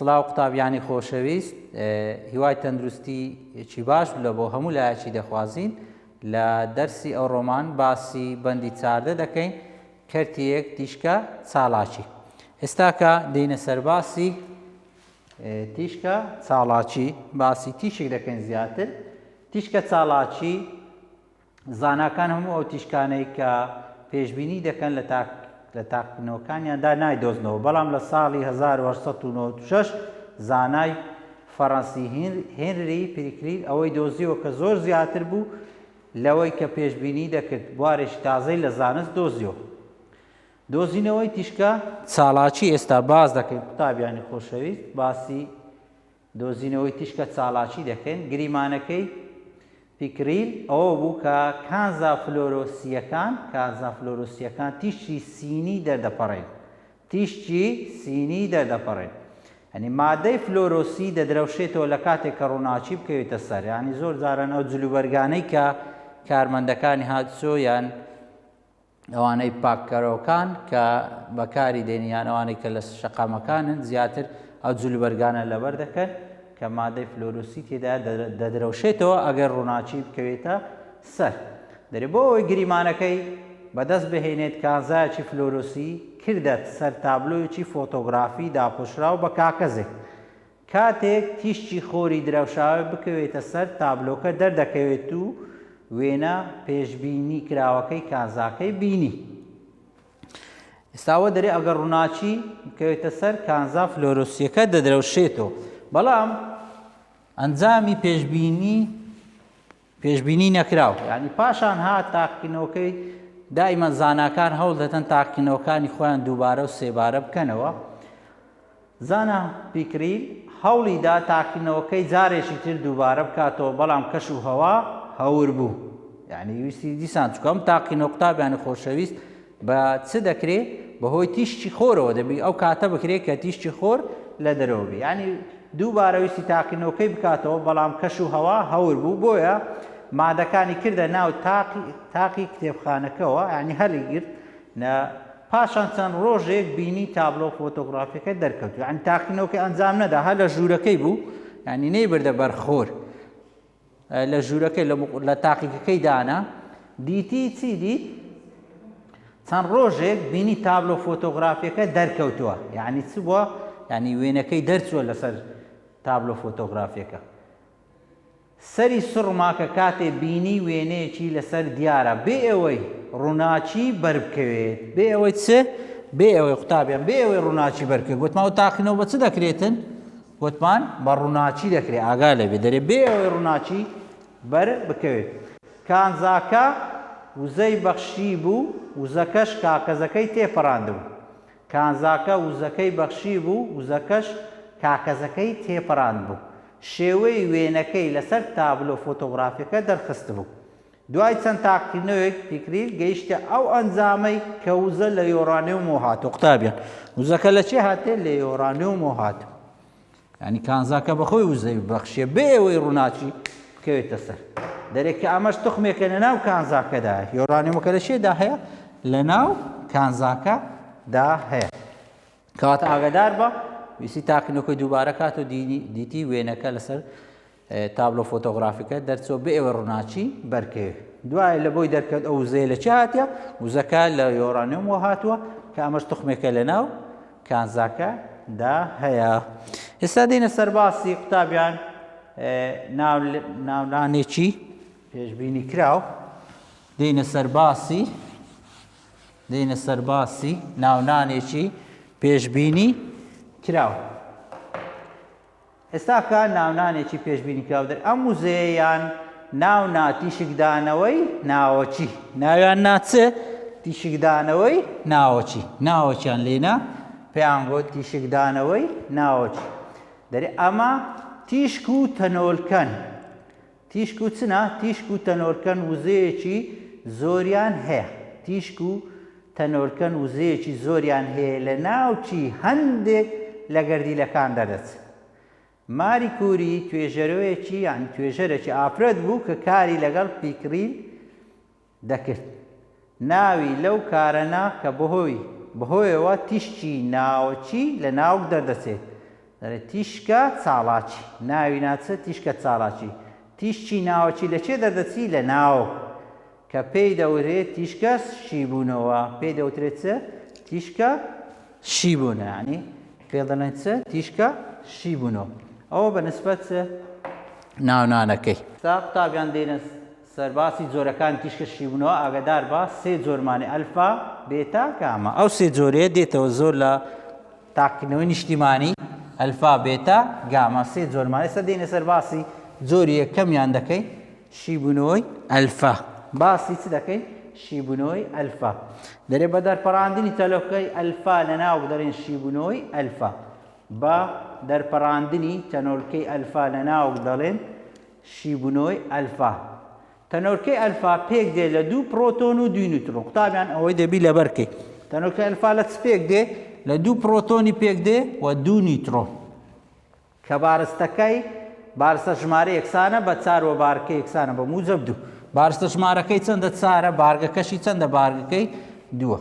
سڵاو قوتابیانی خۆشەویست هیوای تەندروستی چی باش لە بۆ هەموو لایەکی دەخوازین لە دەرسی ئەوڕۆمان باسی بەندی چاردە دەکەین کەرتی یەک تیشکە چاڵاکی ئێستاکە دێینە سەر باسی تیشکە چاڵاکی باسی تیشک دەکەین زیاتر تیشکە چاڵاکی زاناکان هەموو ئەو تیشکانەی کە پێشبینی دەکەن لە تاک لە تاقیکردنەوەکانیاندا نایدۆزنەوە بەڵام لە ساڵی 1896 زانای فەڕەنسی هێنری پیکریل ئەوەی دۆزیەوە کە زۆر زیاتر بوو لەوەی کە پێشبینی دەکرد بوارێکی تازەی لە زانست دۆزیەوە. دۆزینەوەی تیشکە چاڵاکی ئێستا باس دەکەین قوتابیانی خۆشەویست باسی دۆزینەوەی تیشکە چاڵاکی دەکەین گریمانەکەی پیکریل ئەوە بوو کە کانزا فلۆرۆسییەکان کانزا فلۆرۆسییەکان تیشکی سینی دەردەپەڕێن تیشکی سینی دەردەپەڕێت. یانی مادەی فلۆرۆسی دەدرەوشێتەوە لە کاتێک کە ڕووناکی بکەوێتە سەر. یانی زۆر جاران ئەو جلوبەرگانەی کە کارمەندەکانی هاتوچۆ یان ئەوانەی پاککەرەوەکان کە بەکاری دێن یان ئەوانەی کە لە شەقامەکانن زیاتر ئەو جلوبەرگانە لەبەر دەکەن کە مادەی فلۆرۆسی تێدا دەدرەوشێتەوە ئەگەر ڕووناکی بکەوێتە سەر. دەرێ بۆ ئەوەی گریمانەکەی بەدەست بهێنێت کانزایەکی فلۆرۆسی کردە سەر تابلۆیەکی فۆتۆگرافی داپۆشراو بە کاکەزێک. کاتێک تیشکی خۆری درەوشاوە بکەوێتە سەر تابلۆکە دەردەکەوێت و وێنە پێشبینی کراوەکەی کانزاکەی بینی. ئێستا ئەوە دەرێ ئەگەر ڕووناکی بکەوێتە سەر کانزا فلۆرۆسیەکە دەدرەوشێتەوە بەڵام ئەنجامی پێشبینی پێشبینی نەکراو یانی پاشان هات تاقیکردنەوەکەی دائیمەن زاناکان هەوڵ دەدەن تاقیکردنەوەکانی خۆیان دووبارە و سێبارە بکەنەوە زانا پیکریل هەوڵی دا تاقیکردنەوەکەی جارێکی تر دووبارە بکاتەوە بەڵام کەش و هەوا هەور بوو یعنی ویستی دیسان چونکە ئەم تاقیکردنەوە قوتابیانی خۆشەویست بە چ دەکرێ؟ بەهۆی تیشکی خۆرەوە دەبی ئەو کاتە بکرێت کە تیشکی خۆر لە دەرەوە بی یانی دووبارە ویستی تاقینەوەکەی بکاتەوە بەڵام کەش و هەوا هەور بوو بۆیە مادەکانی کردە ناو تاقی تاقی کتێبخانەکەوە یانی هەلی گرت نە پاشان چەند ڕۆژێک بینی تابلۆ فۆتۆگرافیەکە دەرکەوت یانی تاقینەوەکەی ئەنجام نەدا هەر لە ژوورەکەی بوو یانی نەیبردە بەر خۆر لە ژوورەکەی لە تاقیگەکەی دانا دیتی چی دیت چەند ڕۆژێک بینی تابلۆ فۆتۆگرافیەکە دەرکەوتووە یعنی چ بووە یعنی وێنەکەی دەرچووە لەسەر تابلۆ فۆتۆگرافیەکە سەری سوڕما کە کاتێ بینی وێنەیەکی لەسەر دیارە بێ ئەوەی ڕووناکی بەربکەوێت بێ ئەوەی چ بێ ئەوەی قوتابیان بێ ئەوەی ڕووناکی بەرکەوێت گوتمان ئەو تاقینەوە بە چ دەکرێتن وتمان بە ڕووناکی دەکرێ ئاگا لێ بێ دەرێ بێ ئەوەی ڕووناکی بەر بکەوێت. کانزاکە وزەی بەخشی بوو وزەکەش کاکەزەکەی تێپەڕاندبوو. کانزاکە وزەکەی بەخشی بوو وزەکەش کاکەزەکەی تێپەڕاندبوو. شێوەی وێنەکەی لەسەر تابلۆ فۆتۆگرافیەکە دەرخستبوو. دوای چەند تاقیکردنەوەیەک پیکریل گەیشتە ئەو ئەنجامەی کە وزە لە یۆرانیۆمەوە هاتووە. قوتابیان وزەکە لە چێ هاتێ؟ لە یۆرانیۆمەوە هاتوو. یعنی کانزاکە بەخۆی وزەی بەخشێ بێ ئەوەی ڕووناکی بکەوێتە سەر. دەرێک کە ئەمەش تخمێکە لە ناو کانزاکەدا یۆرانیۆمەکە لە چێدا هەیە؟ لە ناو کانزاکەدا هەیە. کەواتە ئاگادار بە ویستی تاقینەوەکەی دووبارە کات و دیتی وێنەکە لەسەر تابلۆ فۆتۆگرافیکە دەرچوە بێ ئەوەی ڕووناکی بەرکەوێ دوای لە بۆی دەرکەوت ئەو وزەیە لە چی هاتیە وزەکە لە یۆرانیۆمەوە هاتووە کە ئەمەش تخمێکە لە ناو کانزاکە دا هەیە ئێستا دێنە سەرباسی قوتابیان ناونانێکی پێشبینی کراو دێنە سەرباسی دێنە سەرباسی ناونانێکی پێشبینی کراو ئێستاکە ناونانێکی پێشبینیکراو دەر ئەم وزەیەیان ناو نا تیشکدانەوەی ناوەکی ناویان نا چ؟ تیشکدانەوەی ناوەکی ناوەکیان لێنا پێیان گوت تیشکدانەوەی ناوەکی دەرێ ئەمە تیشک و تەنۆلکەن تیشک و چنا تیشک و تەنۆلکەن وزەیەکی زۆریان هەیە تیشک و تەنۆلکەن وزەیەکی زۆریان هەیە لە ناوچی هەندێک لە گەردیلەکان دەردەچن. ماری کوری توێژەرەوەیەکی یان توێژەرێکی ئافرەت بوو کە کاری لەگەڵ پیکریل دەکرد. ناوی لەو کارە نا کە بەهۆی بەهۆیەوە تیشکی ناوەکی لە ناوک دەردەچێت. دەڵێ تیشکە چاڵاکی ناوی نا چ تیشکە چاڵاکی تیشکی ناوەکی لە کێ دەردەچی لە ناوک کە پێی دەوترێت تیشکە شیبوونەوە پێی دەوترێت چ تیشکە شیبوونە یعنی پێ دەڵێن چ تیشکە شیبوونەوە ئەوە بە نسبەت چ ناونانەکەی تا قوتابیان دێنە سەر باسی جۆرەکانی تیشکە شیبوونەوە ئاگادار بە سێ جۆرمانی ئەلفا بێتا گاما ئەو سێ جۆرەیە دێتەوە زۆر لە تاقیکردنەوەی نیشتیمانی، ئەلفا، بێتا، گاما، سێ جۆرمان. ئێستا دێینە سەر باسی جۆری یەکەمیان دەکەین، شیبوونەوەی ئەلفا. باسی چ دەکەین؟ شیبوونەوەی ئەلفا. دەرێ بە دەرپەڕاندنی تەلۆکەی ئەلفا لە ناوک دەڵێن شیبوونەوەی ئەلفا. بە دەرپەڕاندنی تەنۆلکەی ئەلفا لە ناوک دەڵێن شیبوونەوەی ئەلفا. تەنۆلکەی ئەلفا پێک دێ لە دوو پڕۆتۆن و دوو نیوترۆن. قوتابیان ئەوەی دەبی لەبەر کەی. تەنۆلکەی ئەلفا لە چ پێک دێ؟ لە دوو پڕۆتۆنی پێک دێ و دوو نیوترۆن. کە بارستەکەی بارستە ژمارە یەکسانە بە چار وە بارگەکەی یەکسانە بە موجەب دوو. بارستە ژمارەکەی چەندە چارە بارگەکەشی چەندە بارگەکەی دووە.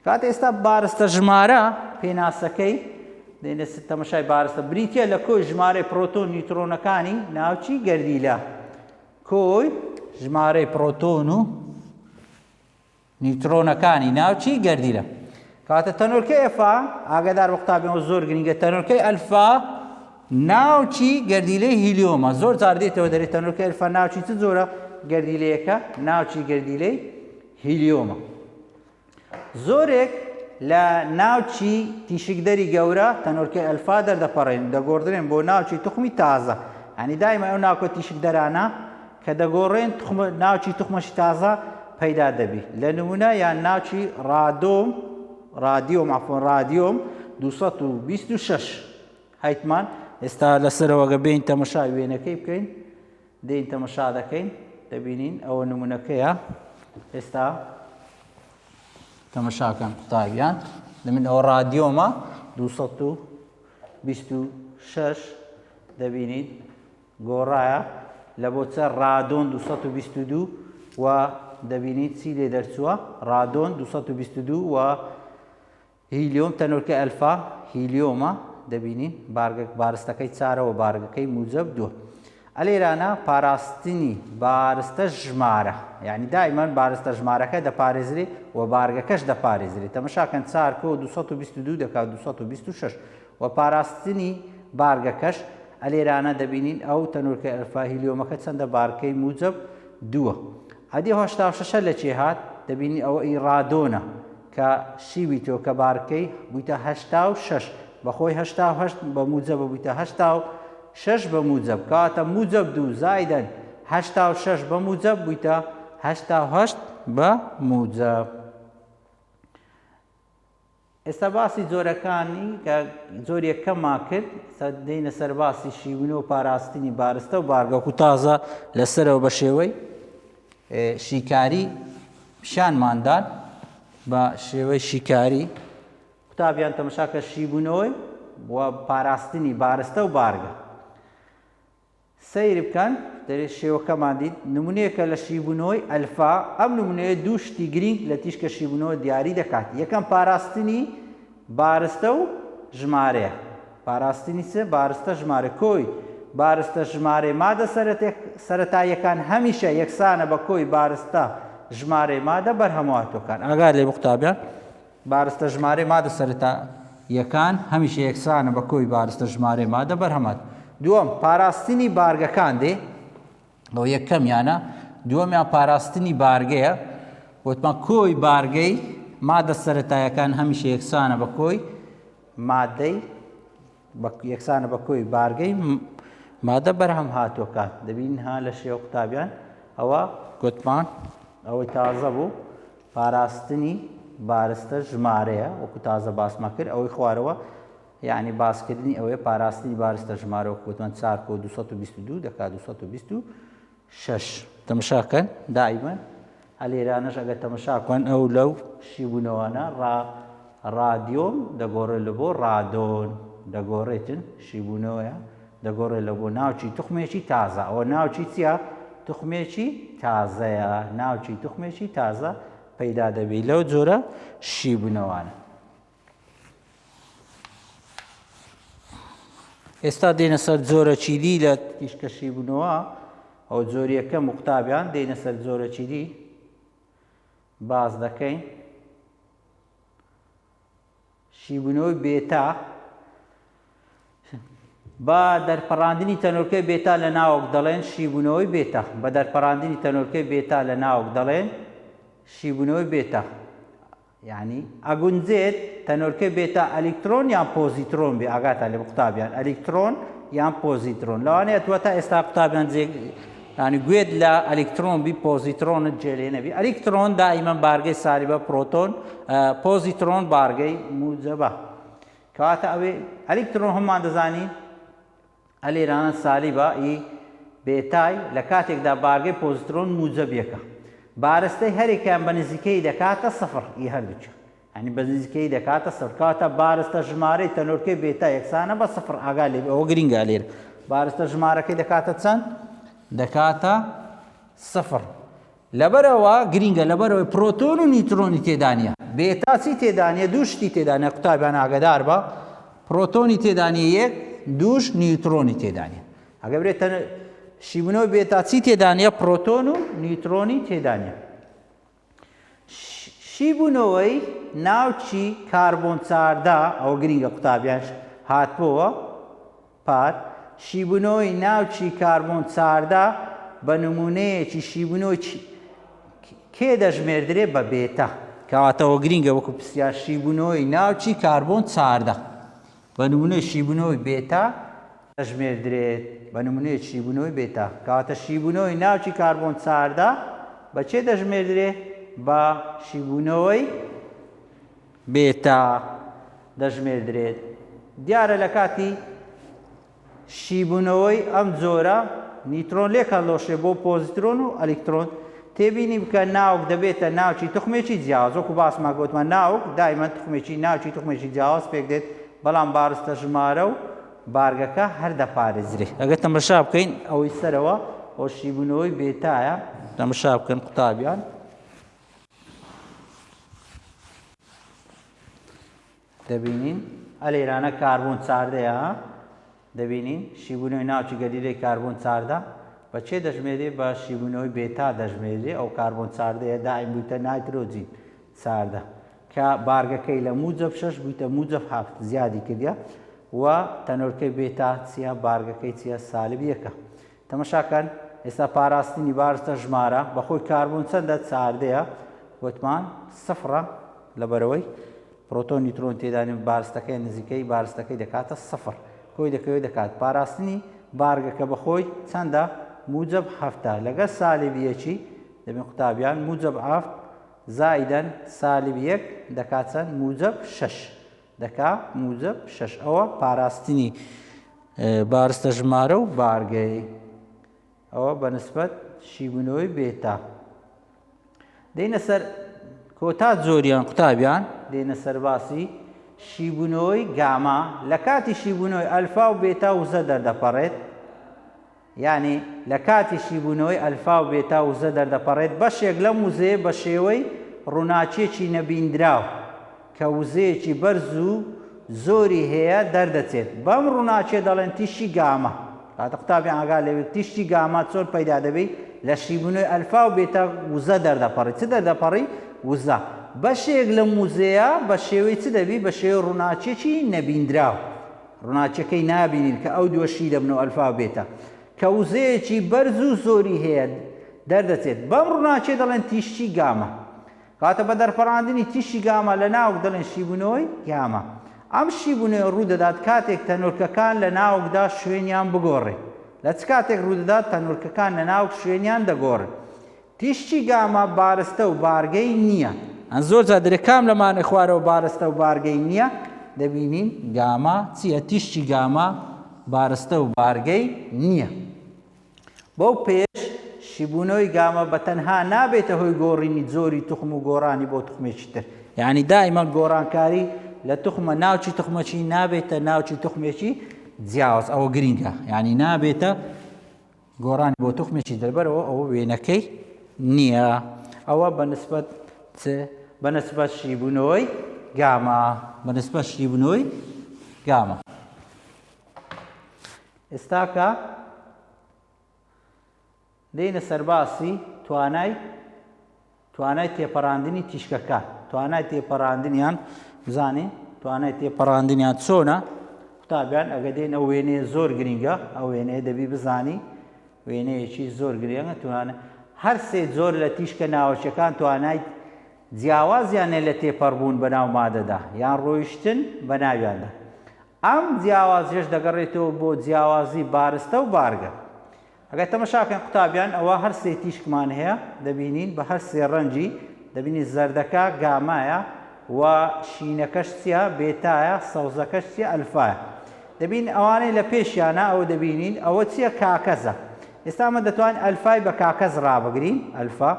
کاتێ ئێستا بارستە ژمارە پێناسەکەی دێنە تەمەشای بارستە بریتە لە کۆی ژمارەی پرۆتۆن نیوترۆنەکانی ناوچی گەردیلە. کۆی ژمارەی پڕۆتۆن و نیوترۆنەکانی ناوچی گەردیلە. کەواتە تەنۆلکەی ئەلفا ئاگادار بە قوتابیان زۆر گرنگە تەنۆلکەی ئەلفا ناوچی گەردیلەی هیلیۆمە زۆر جار دێتەوە دەرێت تەنۆلکەی ئەلفا ناوچی چ جۆرە گەردیلەیەکە ناوچی گەردیلەی هیلیۆمە زۆرێک لە ناوکی تیشکدەری گەورە تەنۆلکەی ئەلفا دەردەپەڕێن دەگۆڕدرێن بۆ ناوکی توخمی تازە یانی دایمە ئەو ناوکە تیشکدەرانە کە دەگۆڕێن ناوکی توخمەشی تازە پەیدا دەبی لە نمونە یان ناوکی ڕادۆم ڕادیۆم عفوا ڕادیۆم 226 هەیتمان ئێستا لەسەرەوە گە بێین تەمەشای وێنەکەی بکەین دێین تەمەشا دەکەین دەبینین ئەوە نمونەکەیە ئێستا تەمەشاکەن قوتابیان لە من ئەوە ڕادیۆمە 226 دەبینین گۆڕایە لە بۆ چە ڕادۆن 222 و دەبینین چی لێ دەرچووە ڕادۆن 222 و هیلیۆم تەنۆلکەی ئەلفا هیلیۆمە دەبینین بارگە بارستەکەی چارە و بارگەکەی موجەب دووە. ئەلێرانە پاراستنی بارستە ژمارە یعنی دایمەن بارستە ژمارەکە دەپارێزرێ و بارگەکەش دەپارێزرێ تەمەشاکەن چار کۆ 222 دەکات 226 و پاراستنی بارگەکەش ئەلێرانە دەبینین ئەو تەنۆلکە ئەلفا هیلیۆمەکە چەندە بارکەی موجەب دووە ئەدی هەشتا و شەشە لە چێ هات دەبینی ئەوە ئی ڕادۆنە کە شیوی تۆ کە بارکەی بوویتە 86 بەخۆی 88 بە موجەبە بوویتە 86 بە موجەب کەواتە موجەب دوو زایدەن 86 بە موجەب بوویتە 88 بە موجەب. ئێستا باسی جۆرەکانی کە جۆر یەکەممان کرد ئێستا دێینە سەر باسی شیون و پاراستنی بارستە و بارگەکو تازە لەسەرەوە بە شێوەی شیکاری پیشانماندان بە شێوەی شیکاری قوتابیان تەمەشاکە شیبوونەوەی و پاراستنی بارستە و بارگە سەیر بکەن دەرێ شێوەکەمان دیت نمونەیەکە لە شیبوونەوەی ئەلفا ئەم نمونەیە دوو شتی گرینگ لە تیشکە شیبوونەوە دیاری دەکات یەکەم پاراستنی بارستە و ژمارەیە پاراستنی چ بارستە ژمارە کۆی بارستە ژمارەی مادە سەرەتاییەکان هەمیشە یەکسانە بە کۆی بارستە ژمارەی مادە بەرهەمهاتووەکان ئاگات لێ قوتابیان بارستە ژمارەی مادە سەرەتاییەکان هەمیشە یەکسانە بە کۆی بارستە ژمارەی مادە بەرهەمات. دووەم، پاراستنی بارگەکان دێ، ئەوە یەکەمیانە. دووەمیان پاراستنی بارگەیە. وتمان کۆی بارگەی مادە سەرەتاییەکان هەمیشە یەکسانە بە کۆی مادەی یەکسانە بە کۆی بارگەی مادە بەرهەم هاتووەکان دەبین ها لە شێوە قوتابیان ئەوە گوتمان ئەوەی تازە بوو پاراستنی بارستە ژمارەیە وەکو تازە باسمان کرد ئەوەی خوارەوە یعنی باسکردنی ئەوەیە پاراستنی بارستە ژمارە وەکو گوتمان 4 کۆ 222 دەکات 226 تەمەشا کەن دائیمەن ئەلێرانەش ئەگەر تەمەشا کەن ئەو لەو شیبوونەوانە ڕا ڕادیۆم دەگۆڕێت لە بۆ ڕادۆن دەگۆڕێتن شیبوونەوەیە دەگۆڕێت لە بۆ ناوچی توخمێکی تازە ئەوە ناوچی چییە توخمێکی تازەیە ناوچی توخمێکی تازە پەیدا دەبی لەو جۆرە شیبوونەوانە. ئێستا دێنە سەر جۆرەکی دی لە تیشکە شیبوونەوە ئەو جۆری یەکەم و قوتابیان دێنە سەر جۆرەکی دی باس دەکەین شیبوونەوەی بێتا بە دەرپەڕاندنی تەنۆلکەی بێتا لە ناوک دەڵێن شیبوونەوەی بێتا بە دەرپەڕاندنی تەنۆلکەی بێتا لە ناوک دەڵێن شیبوونەوەی بێتا یانی ئەگونجێت تەنۆلکەی بێتا ئەلیکترۆن یان پۆزیترۆن بێ ئاگاتان لێ قوتابیان ئەلیکترۆن یان پۆزیترۆن لەوانەیە تۆ تا ئێستا قوتابیان جێ ینی گوێت لە ئەلیکترۆن بی پۆزیترۆنت جێ لێ نەبی ئەلیکترۆن دائیمەن بارگەی سالیبە پرۆتۆن پۆزیترۆن بارگەی موجەبە کەواتە ئەوێ ئەلیکترۆن هەمومان دەزانین ئەلێرانە سالیبە ی بێتای لە کاتێکدا بارگەی پۆزیترۆن موجەب یەکە. بارستەی هەرێکیان بە نزیکەیی دەکاتە سفر ی هەردووکیان. یانی بە نزیکەیی دەکاتە سفر. کەواتە بارستە ژمارەی تەنۆلکەی بێتا یەکسانە بە سفر. ئاگا لێ بێ ئەوە گرینگە لێرە. بارستە ژمارەکەی دەکاتە چەند؟ دەکاتە سفر. لەبەرئەوە گرینگە لەبەرئەوەی پرۆتۆن و نیوترۆنی تێدا نییە. بێتا چی تێدا نییە؟ دوو شتی تێدا نییە قوتابیان ئاگەدار بە پرۆتۆنی تێدا نییە یەک دووش نیوترۆنی تێدا نییە. ئەگەر برێ تەن شیبوونەوەی بێتا چی تێدا نییە؟ پرۆتۆن و نیوترۆنی تێدا نییە. شیبوونەوەی ناوچی کاربۆن 14 ئەوە گرینگە قوتابیان هاتبۆوە پار، شیبوونەوەی ناوکی کاربۆن 14 بە نموونەیەکی شیبوونەوەی کێ دەژمێردرێ بە بێتا؟ کەواتە ئەوە گرینگە وەکو پرسیار شیبوونەوەی ناوکی کاربۆن 14 بە نموونەی شیبوونەوەی بێتا دەژمێردرێت بە نموونەیەکی شیبوونەوەی بێتا کەواتە شیبوونەوەی ناوکی کاربۆن 14 بە چێ دەژمێردرێ بە شیبوونەوەی بێتا دەژمێردرێت. دیارە لە کاتی شیبوونەوەی ئەم جۆرە نیترۆن لێک هەڵدەوەشێ بۆ پۆزیترۆن و ئەلیکترۆن. تێبینی بکە ناوک دەبێتە ناوکی توخمێکی جیاواز. وەکو باسمان گوتمان ناوک دایمەن توخمێکی ناوکی توخمێکی جیاواز پێک دێت، بەڵام بارستە ژمارە و بارگەکە هەر دەپارێزرێ. ئەگەر تەمەشا بکەین ئەوەی سەرەوە ئەوە شیبوونەوەی بێتایە. تەمەشا بکەن قوتابیان. دەبینین ئەلێرانە کاربۆن چاردەیە دەبینین شیبوونەوەی ناوکی گەردیلەی کاربۆن چاردە بە چێ دەژمێرێ بە شیبوونەوەی بێتا دەژمێرێ ئەو کاربۆن چاردەیە دایم بوویتە نایترۆجین چاردە کە بارگەکەی لە موجب شەش بوویتە موجب هەفت زیادی کردە و تەنۆلکەی بێتا چییە بارگەکەی چییە سالب یەکە تەمەشاکەن ئێستا پاراستنی بارستە ژمارە بەخۆی کاربۆن چەندە چاردەیە وتمان سفرە لەبەرەوەی پرۆتۆن نیوترۆن تێدانی بارستەکەی نزیکەی بارستەکەی دەکاتە سفر کۆی دەکەوێت دەکات پاراستنی بارگەکە بەخۆی چەندە موجب هەفتە لەگەر سالب یەکی دەبین قوتابیان موجب هەفت زائیدەن سالب یەک دەکات چەند موجب شەش دەکا موجب شەش ئەوە پاراستنی بارستە ژمارە و بارگەی ئەوە بە نسبەت شیبوونەوەی بێتا دێنە سەر کۆتا جۆریان قوتابیان دێنە سەر باسی شیبوونەوەی گاما لە کاتی شیبوونەوەی ئەلفا و بێتا وزە دەردەپەڕێت یانی لە کاتی شیبوونەوەی ئەلفا و بێتا وزە دەردەپەڕێت، بەشێک لەم وزەیە بە شێوەی ڕووناکییەکی نەبیندراو کە وزەیەکی بەرز و زۆری هەیە دەردەچێت. بەم ڕووناکییە دەڵێن تیشکی گاما. کاتە قوتابیان ئاگا لێ بێت تیشکی گاما چۆن پەیدا دەبێت؟ لە شیبوونەوەی ئەلفا و بێتا وزە دەردەپەڕی. چ دەردەپەڕی؟ وزە. بەشێک لەم وزەیە بە شێوەی چ دەبی؟ بە شێوەی ڕووناکییەکی نەبیندراو. ڕووناکیەکەی نابینین کە ئەو دووە شی دەبن و ئەلفا و بێتا کە وزەیەکی بەرز و زۆری هەیە دەردەچێت بەم ڕووناکیە دەڵێن تیشکی گاما کاتە بە دەرپەڕاندنی تیشکی گاما لە ناوک دەڵێن شیبوونەوەی گاما ئەم شیبوونەوە ڕوودەدات کاتێک تەنۆلکەکان لە ناوکدا شوێنیان بگۆڕێت لە چ کاتێک ڕوودەدات تەنۆلکەکان لە ناوک شوێنیان دەگۆڕن تیشکی گاما بارستە و بارگەی نییە. ئەن زۆر جار دەرێ کام لەمانەی خوارەوە بارستە و بارگەی نییە؟ دەبینین گاما چییە؟ تیشکی گاما بارستە و بارگەی نییە. بەو پێیەش شیبوونەوەی گاما بە تەنها نابێتە هۆی گۆڕینی جۆری توخم و گۆڕانی بۆ توخمێکی تر. یانی دائیمەن گۆڕانکاری لە توخمە ناوکی توخمەکی نابێتە ناوکی توخمێکی جیاواز. ئەوە گرینگە. یانی نابێتە گۆڕانی بۆ توخمێکی دەربەرەوە ئەوە وێنەکەی نییە ئەوە بە نسبەت چ بە نسبەت گاما بە نسبەت شیبوونەوەی گاما. ئێستاکە دێینە سەر باسی توانای توانای تێپەڕاندنی تیشکەکان توانای تێپەڕاندنیان بزانین توانای تێپەڕاندنیان چۆنە قوتابیان ئەگە دێن ئەو وێنەیە زۆر گرنگە ئەو وێنەیە دەبی بزانی وێنەیەکی زۆر گرنگە توانە هەر سێ جۆر لە تیشکە ناوەکیەکان توانای جیاوازیان لە تێپەڕبوون بەناو مادەدا یان ڕۆیشتن بە ناویاندا ئەم جیاوازیەش دەگەڕێتەوە بۆ جیاوازی بارستە و بارگە. ئەگەر تەمەشاکەین قوتابیان ئەوە هەر سێ تیشکمان هەیە دەبینین بە هەر سێ ڕەنگی دەبینین زەردەکە گامایە و شینەکەش چیە بێتایە سەوزەکەش چیە ئەلفایە دەبین ئەوانەی لە پێشیانە ئەوە دەبینین ئەوە چیە کاکەزە ئێستا ئەمە دەتوانین ئەلفای بە کاکەز ڕابگرین ئەلفا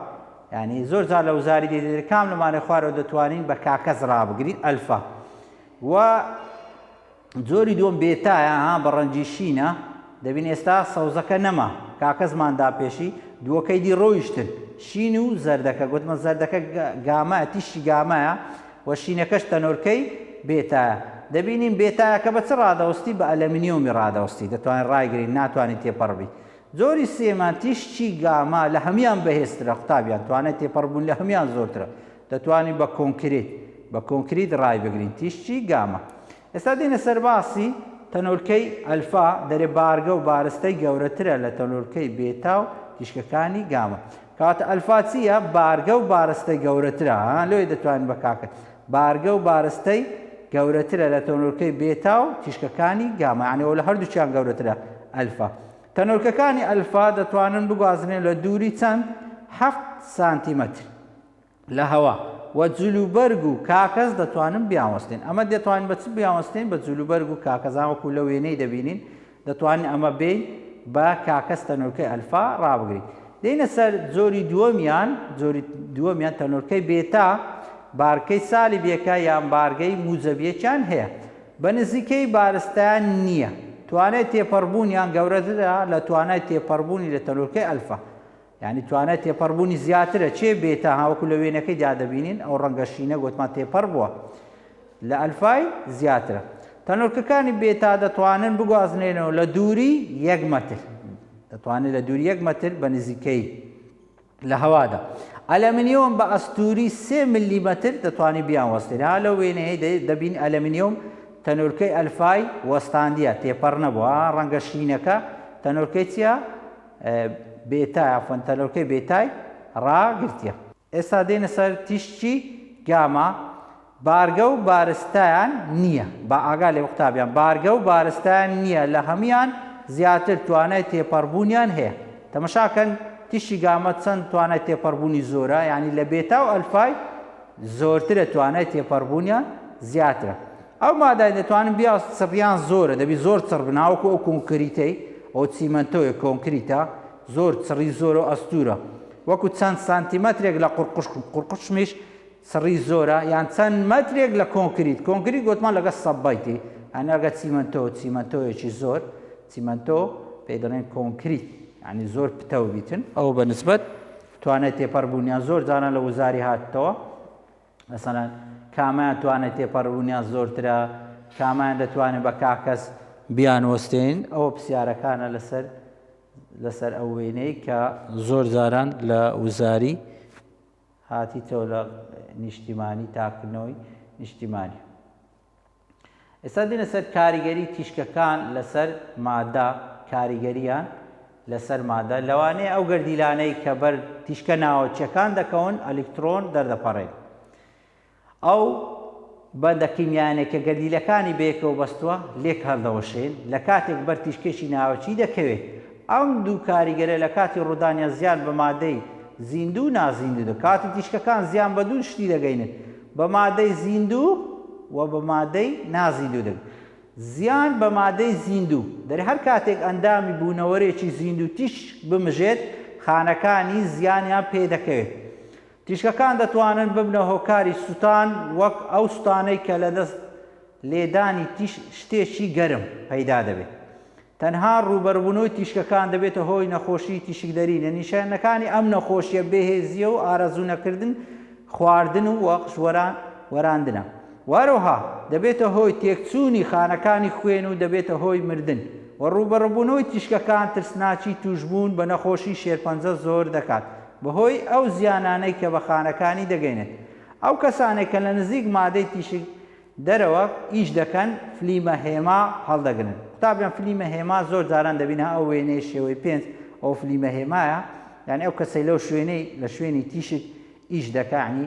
یعنی زۆر جار لە وزاری دێت کام لەمانەی خوارەوە دەتوانین بە کاکەز ڕابگرین ئەلفا و جۆری دووەم بێتایە ها بە ڕەنگی شینە دەبین ئێستا سەوزەکە نەما کاکەزمان داپێشی دووەکەی دی ڕۆیشتن شین و زەردەکە گوتمە زەردەکە گامایە تیشی گامایە و شینەکەش تەنۆلکەی بێتایە دەبینین بێتایەکە بە چ ڕادەوەستی بە ئەلەمنیۆمی ڕادەوەستی دەتوانین ڕایگرین ناتوانین تێپەڕبی جۆری سێمان تیشکی گاما لە هەموان بەهێزترە قوتابیان توانای تێپەڕبوون لە هەموان زۆرترە دەتوانین بە کۆنکریت بە کۆنکریت ڕایبگرین تیشکی گاما. ئێستا دێینە سەر باسی تەنۆلکەی ئەلفا، دەرێ بارگە و بارستەی گەورەترە لە تەنۆلکەی بێتا و تیشکەکانی گاما. کەواتە ئەلفا چییە؟ بارگە و بارستەی گەورەترە، ها لۆیە دەتوانین بە کاکە بارگە و بارستەی گەورەترە لە تەنۆلکەی بێتا و تیشکەکانی گاما، یانی ئەوە لە هەردووکیان گەورەترە ئەلفا. تەنۆلکەکانی ئەلفا دەتوانن بگوازرێن لە دووری چەند؟ هەفت سانتیمەتر. لە هەوا، و جلوبەرگ و کاکەز دەتوانن بیانوەستێن. ئەمە دەتوانین بە چ بیانوەستێین؟ بە جلوبەرگ و کاکەزان وەکو لە وێنەی دەبینین دەتوانین ئەمە بێین بە کاکەز تەنۆلکەی ئەلفا ڕابگرین. دێینە سەر جۆری دووەمیان، جۆری دووەمیان تەنۆلکەی بێتا، بارگەی سالیب یەکە یان بارگەی موجەب یەکیان هەیە. بە نزیکەی بارستەیان نییە. توانای تێپەڕبوونیان گەورەترە لە توانای تێپەڕبوونی لە تەنۆلکەی ئەلفا. یانی توانای تێپەڕبوونی زیاترە چێ بێتا ها وەکو لە وێنەکەی دا دەبینین ئەو ڕەنگە شینە گۆتمان تێپەڕ بووە لە ئەلفای زیاترە تەنۆلکەکانی بێتا دەتوانن بگوازنێنەوە لە دووری یەک مەتر دەتوانێت لە دووری یەک مەتر بە نزیکەی لە هەوادا ئەلەمنیۆم بە ئەستوری سێ ملیمەتر دەتوانانی بیان وەستێن ها لەو وێنەیە دەبین ئەلەمنیۆم تەنۆلکەی ئەلفای وەستاندیە تێپەڕ نەبووە ڕەنگە شینەکە تەنۆلکەی چییە بێتای عەفوەن تەنۆلکەی بێتای ڕاگرتیە. ئێستا دێینە سەر تیشکی گاما، بارگە و بارستایان نییە، با ئاگا لێ قوتابیان، بارگە و بارستایان نییە لە هەموان زیاتر توانای تێپەڕبوونیان هەیە. تەمەشاکەن تیشکی گاما چەند توانای تێپەڕبوونی زۆرە، یانی لە بێتا و ئەلفای زۆرترە توانای تێپەڕبوونیان زیاترە. ئەو مادانە دەتوانن بیا چڕیان زۆرە دەبی زۆر چڕ بن هاوەکو ئەو کۆنکریتەی ئەو چیمەنتۆیە کۆنکریتە زۆر چڕی زۆرە و ئەستورە وەکو چەند سانتیمەترێک لە قوڕقوشم قوڕقوشمیش چڕی زۆرە یان چەند مەترێک لە کۆنکریت کۆنکریت گۆتمان لەگە سەبەیتی یانی ئەگە چیمەنتۆ چیمەنتۆیەکی زۆر چیمەنتۆ پێی دەڵێن کۆنکریت یانی زۆر پتەو بیتن ئەو بە نسبەت توانای تێپەڕ بوونیان زۆر جاران لە وزاری هاتتەوە مەسەلەن کامیان توانای تێپەڕبوونیان زۆرترە کامیان دەتوانێت بە کاکەس بیانوەستێن ئەوە پرسیارەکانە لەسەر لەسەر ئەو وێنەی کە زۆر جاران لە وزاری هاتیتەوە لە نیشتیمانی تاکردنەوەی نیشتیمانی ئێستا دێنە سەر کاریگەری تیشکەکان لەسەر مادە، کاریگەریان لەسەر مادە، لەوانەیە ئەو گەردیلانەی کە بەر تیشکە ناوەکیەکان دەکەون ئەلیکترۆن دەردەپەڕێن. ئەو بەندە کیمیایانەی کە گەردیلەکانی بەیەکەوە بەستووە لێک هەڵدەوەشێن لە کاتێک بەر تیشکێکی ناوەکی دەکەوێت. ئەم دوو کاریگەرە لە کاتی ڕوودانیان زیان بە مادەی زیندوو و نازیندوو دەگەن. کاتی تیشکەکان زیان بە دوو شتی دەگەینن، بە مادەی زیندوو و بە مادەی نازیندوو دەگەن. زیان بە مادەی زیندوو، دەرێ هەر کاتێک ئەندامی بوونەوەرێکی زیندوو تیشک بمژێت، خانەکانی زیانیان پێ دەکەوێت. تیشکەکان دەتوانن ببنە هۆکاری سوتان وەک ئەو سوتانەی کە لە دەست لێدانی تیشک شتێکی گەرم پەیدا دەبێت. تەنها ڕووبەربوونەوەی تیشکەکان دەبێتە هۆی نەخۆشیی تیشکدەری، لە نیشانەکانی ئەم نەخۆشییە بێهێزییە و ئارەزوونەکردن خواردن و وەراندنە. وە هەروەها دەبێتە هۆی تێکچوونی خانەکانی خوێن و دەبێتە هۆی مردن. و ڕووبەڕووبوونەوەی تیشکەکان ترسناکی تووشبوون بە نەخۆشی شێرپەنجە زۆر دەکات بەهۆی ئەو زیانانەی کە بە خانەکانی دەگەینێت. ئەو کەسانەی کە لە نزیک مادەی تیشک دەرەوە ئیش دەکەن فلیمە هێما هەڵدەگرن. قوتابیان فلیمە هێما زۆر جاران دەبینە ئەو وێنەی شێوەی پێنج ئەو فلیمە هێمایە یانی ئەو کەسەی لەو شوێنەی لە شوێنی تیشک ئیش دەکا یانی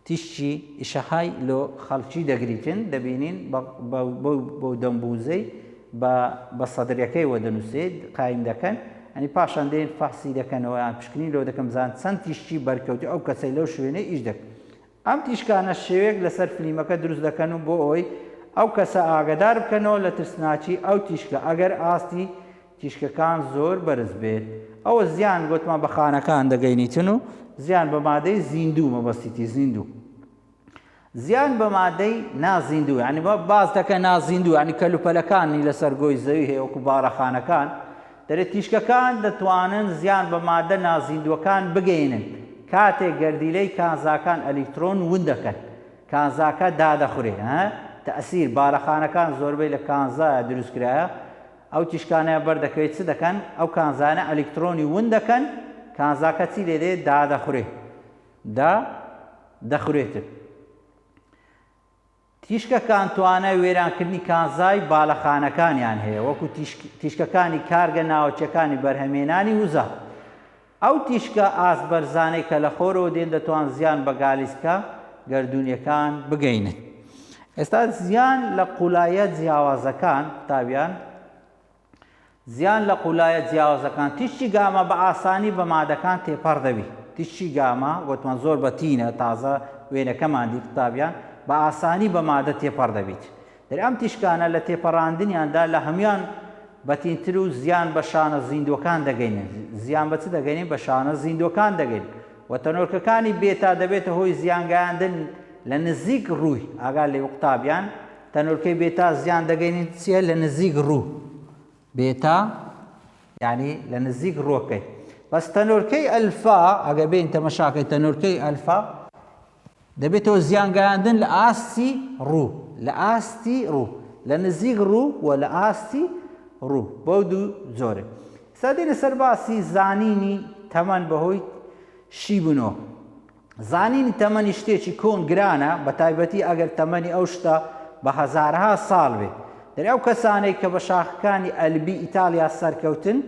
تیشکی ئیشەهای لۆ خەڵکی دەگریتن دەبینین بەو دەمبوزەی بە بە سەدرەکەی وە دەنووسێت قایم دەکەن ئەنی پاشان دێن فەحسی دەکەنەوە یان پشکنین لۆ دەکەم زان چەند تیشکی بەرکەوتی ئەو کەسەی لەو شوێنەی ئیش دەکەن ئەم تیشکانە شێوێک لەسەر فلیمەکە دروست دەکەن و بۆ ئەوەی ئەو کەسە ئاگەدار بکەنەوە لە ترسناکی ئەو تیشکە ئەگەر ئاستی تیشکەکان زۆر بەرز بێت ئەوە زیان گۆتمان بە خانەکان دەگەینیتن و زیان بە مادەی زیندوو مەبەستیتی زیندوو زیان بە مادەی نازیندوو یعنی بە باس دەکە نازیندوو یعنی کەلوپەلەکانی لەسەر گۆی زەوی هەیە وەکو باڵەخانەکان دەرێ تیشکەکان دەتوانن زیان بە مادە نازیندووەکان بگەینن کاتێک گەردیلەی کانزاکان ئەلیکترۆن ون دەکەن کانزاکە دادەخورێ ها تەئسیر بالەخانەکان زۆربەی لە کانزایە دروست کرایە ئەو تیشکانەیان بەردەکەوێت چ دەکەن ئەو کانزانە ئەلیکترۆنی ون دەکەن کانزاکە چی لێ دێ دادەخورێ دا دەخورێتن تیشکەکان توانای وێرانکردنی کانزای بالەخانەکانیان هەیە وەکو تیشکەکانی کارگە ناوەکیەکانی بەرهەمێنانی وزە ئەو تیشکە ئاست بەرزانەی کە لە خۆرەوە دێن دەتوان زیان بە گالیسکە گەردوونیەکان بگەینن. ئێستا زیان لە قولایە جیاوازەکان قوتابیان زیان لە قولایە جیاوازەکان تیشکی گاما بە ئاسانی بە مادەکان تێپەڕ دەبی تیشکی گاما گوتمان زۆر بەتینە تازە وێنەکەمان دیت قوتابیان بە ئاسانی بە مادە تێپەڕ دەبیت دەرێ ئەم تیشکانە لە تێپەڕاندنیاندا لە هەموان بەتینتر و زیان بە شانە زیندووەکان دەگەینن. زیان بە چ دەگەینین؟ بە شانە زیندووەکان دەگەین. و تەنۆلکەکانی بێتا دەبێتە هۆی زیانگەیاندن لە نزیک ڕووی. ئاگا لێ قوتابیان، تەنۆلکەی بێتا زیان دەگەینین چییە؟ لە نزیک ڕوو. بێتا یعنی لە نزیک ڕووەکەی. بەس تەنۆلکەی ئەلفا ئەگەر بێین تەمەشاکەی تەنۆلکەی ئەلفا دەبێتەوە زیانگەیاندن لە ئاستی ڕوو لە ئاستی ڕوو لە نزیک ڕوو و لە ئاستی ڕوو بەو دوو جۆرە ئێستا دێنە سەر باسی زانینی تەمەن بەهۆی شیبوونەوە زانینی تەمەنی شتێکی کۆن گرانە بە تایبەتی ئەگەر تەمەنی ئەو شتە بە هەزارها ساڵ بێ دەرێ ئەو کەسانەی کە بە شاخەکانی ئەلبی ئیتالیا سەرکەوتن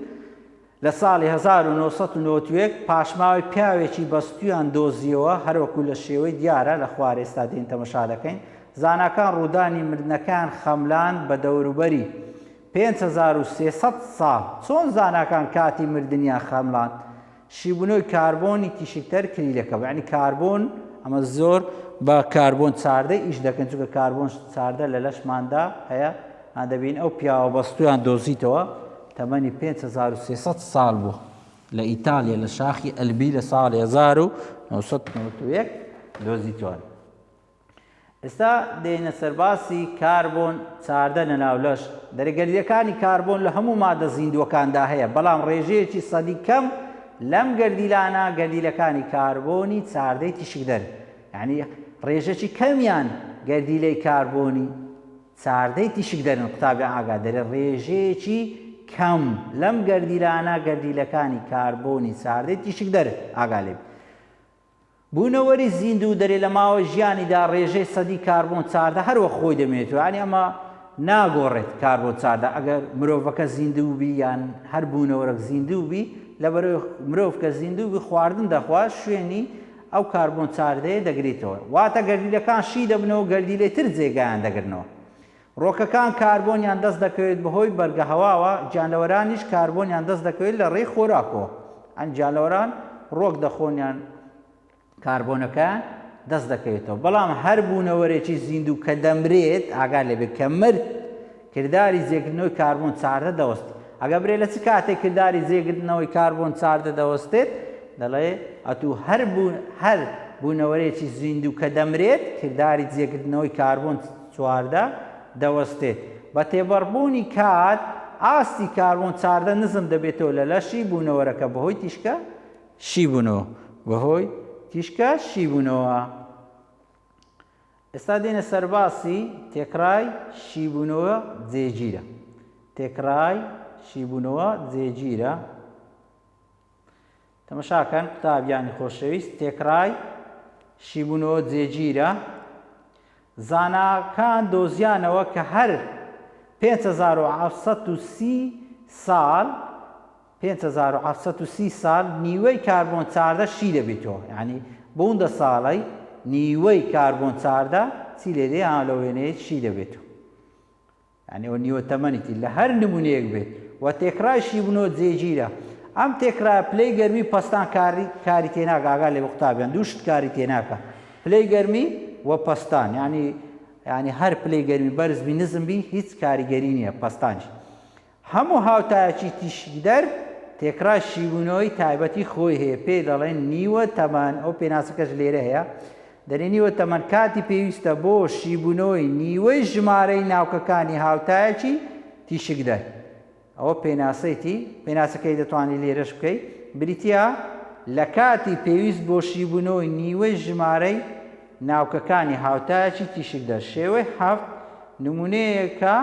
لە ساڵی 1991 پاشماوەی پیاوێکی بەستوویان دۆزییەوە، هەروەکو لە شێوەی دیارە لە خوار ئێستا دێین تەمەشا دەکەین، زاناکان ڕوودانی مردنەکەیان خەملاند بە دەوروبەری 5300 ساڵ. چۆن زاناکان کاتی مردنیان خەملاند؟ شیبوونەوەی کاربۆنی تیشکدەر کلیلەکە بوو، یانی کاربۆن، ئەمە زۆر بە کاربۆن چاردە ئیش دەکەن، چونکە کاربۆن چاردە لە لەشماندا هەیە، دەبین ئەو پیاوە بەستوویان دۆزیتەوە تەمەنی 5300 ساڵ بوو لە ئیتالیا لە شاخی ئەلبی لە ساڵی 1991 دۆزیتەوە. ئێستا دێینە سەر باسی کاربۆن چاردە لە ناو لەش. دەرێ گەردیلەکانی کاربۆن لە هەموو مادە زیندووەکاندا هەیە، بەڵام ڕێژەیەکی سەدی کەم لەم گەردیلانە گەردیلەکانی کاربۆنی چاردەی تیشکدەرن. یانی ڕێژەکی کەمیان گەردیلەی کاربۆنی چاردەی تیشکدەرن. قوتابیان ئاگادرێ ڕێژەیەکی کەم لەم گەردیلانە گەردیلەکانی کاربۆنی چاردەی تیشکدەرن. ئاگا لێ بێ. بوونەوەری زیندوو دەرێ لە ماوەی ژیانیدا ڕێژەی سەدی کاربۆن 14 هەر وەک خۆی دەمێنێتەوە یانی ئەمە ناگۆڕێت کاربۆن 14 ئەگەر مرۆڤەکە زیندوو بی یان هەر بوونەوەرەک زیندوو بی لەبەرەوەی مرۆڤ کە زیندوو بی خواردن دەخوا شوێنی ئەو کاربۆن چاردەیە دەگریتەوە واتە گەردیلەکان شی دەبنەوە گەردیلەی تر جێگایان دەگرنەوە ڕۆکەکان کاربۆنیان دەست دەکەوێت بەهۆی بەرگە هەواوە، گیانلەوەرانیش کاربۆنیان دەست دەکەوێت لە ڕێی خۆراکەوە. یانی گیانلەوەران ڕۆک دەخۆن یان کاربۆنەکەیان دەست دەکەوێتەوە. بەڵام هەر بوونەوەرێکی زیندوو کە دەمرێت، ئاگات لێ بێت کە مرد کرداری جێگرتنەوەی کاربۆن 14 دەوەستێت. ئەگەر برێ لە چ کاتێک کرداری جێگرتنەوەی کاربۆن 14 دەوەستێت؟ دەڵێ ئەتوو هەر بوون هەر بوونەوەرێکی زیندوو کە دەمرێت کرداری جێگرتنەوەی کاربۆن 14 دەوەستێت. بە تێپەڕبوونی کات ئاستی کاربۆن 14 نزم دەبێتەوە لە لەشی بوونەوەرەکە بەهۆی تیشکە شیبوونەوە بەهۆی تیشکە شیبوونەوە. ئێستا دێنە سەر باسی تێکڕای شیبوونەوە جێگیرە. تێکڕای شیبوونەوە جێگیرە. تەمەشاکەن قوتابیانی خۆشەویست تێکڕای شیبوونەوە جێگیرە. زاناکان دۆزیانەوە کە هەر 5730 ساڵ 5730 ساڵ نیوەی کاربۆن 14 شی دەبێتەوە یعنی بەوندە ساڵەی نیوەی کاربۆن 14 چی لێ دێ ها لە وێنەیە شی دەبێتەوە یعنی ئەوە نیوە تەمەنیتی لە هەر نمونەیەک بێت و تێکڕای شیبوونەوە جێگیرە ئەم تێکڕا پلەی گەرمی پەستان کاری کاری تێناکە ئاگا لێ قوتابیان دوو شت کاری تێناکە پلەی گەرمی و پەستان یعنی یعنی هەر پلەی گەرمی بەرز بی نزم بی هیچ کاریگەری نییە پەستانش هەموو هاوتایەکی تیشکدەر تێکڕای شیبوونەوەی تایبەتی خۆی هەیە، پێی دەڵێن نیوە تەمەن، ئەو پێناسەکەش لێرە هەیە، دەرێ نیوە تەمەن کاتی پێویستە بۆ شیبوونەوەی نیوەی ژمارەی ناوکەکانی هاوتایەکی تیشکدەر. ئەوە پێناسەیتی، پێناسەکەی دەتوانی لێرەش بکەی، بریتییە لە کاتی پێویست بۆ شیبوونەوەی نیوەی ژمارەی ناوکەکانی هاوتایەکی تیشکدەر. شێوەی هەفت نموونەیەکە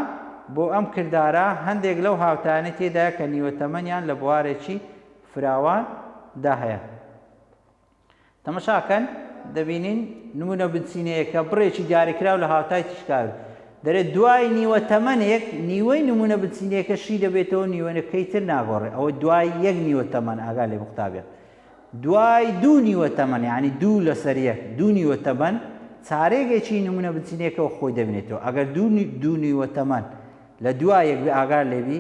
بۆ ئەم کردارە، هەندێک لەو هاوتایانەی تێدایە کە نیوە تەمەنیان لە بوارێکی فراوان دا هەیە. تەمەشا کەن دەبینین نموونە بنچینەیەکە بڕێکی دیاریکراو لە هاوتای تیشکاوی دەرێ دوای نیوە تەمەنێک نیوەی نموونە بنچینەیەکە شی دەبێتەوە نیوەنەکەی تر ناگۆڕێ ئەوە دوای یەک نیوە تەمەن ئاگا لێ قوتابیان دوای دوو نیوە تەمەن یانی دوو لەسەر یەک دوو نیوە تەمەن چارێگێکی نمونە بچینێکەوە خۆی دەبینێتەوە ئەگەر دوو دوو نیوە تەمەن لە دوا یەک بێ ئاگار لێبی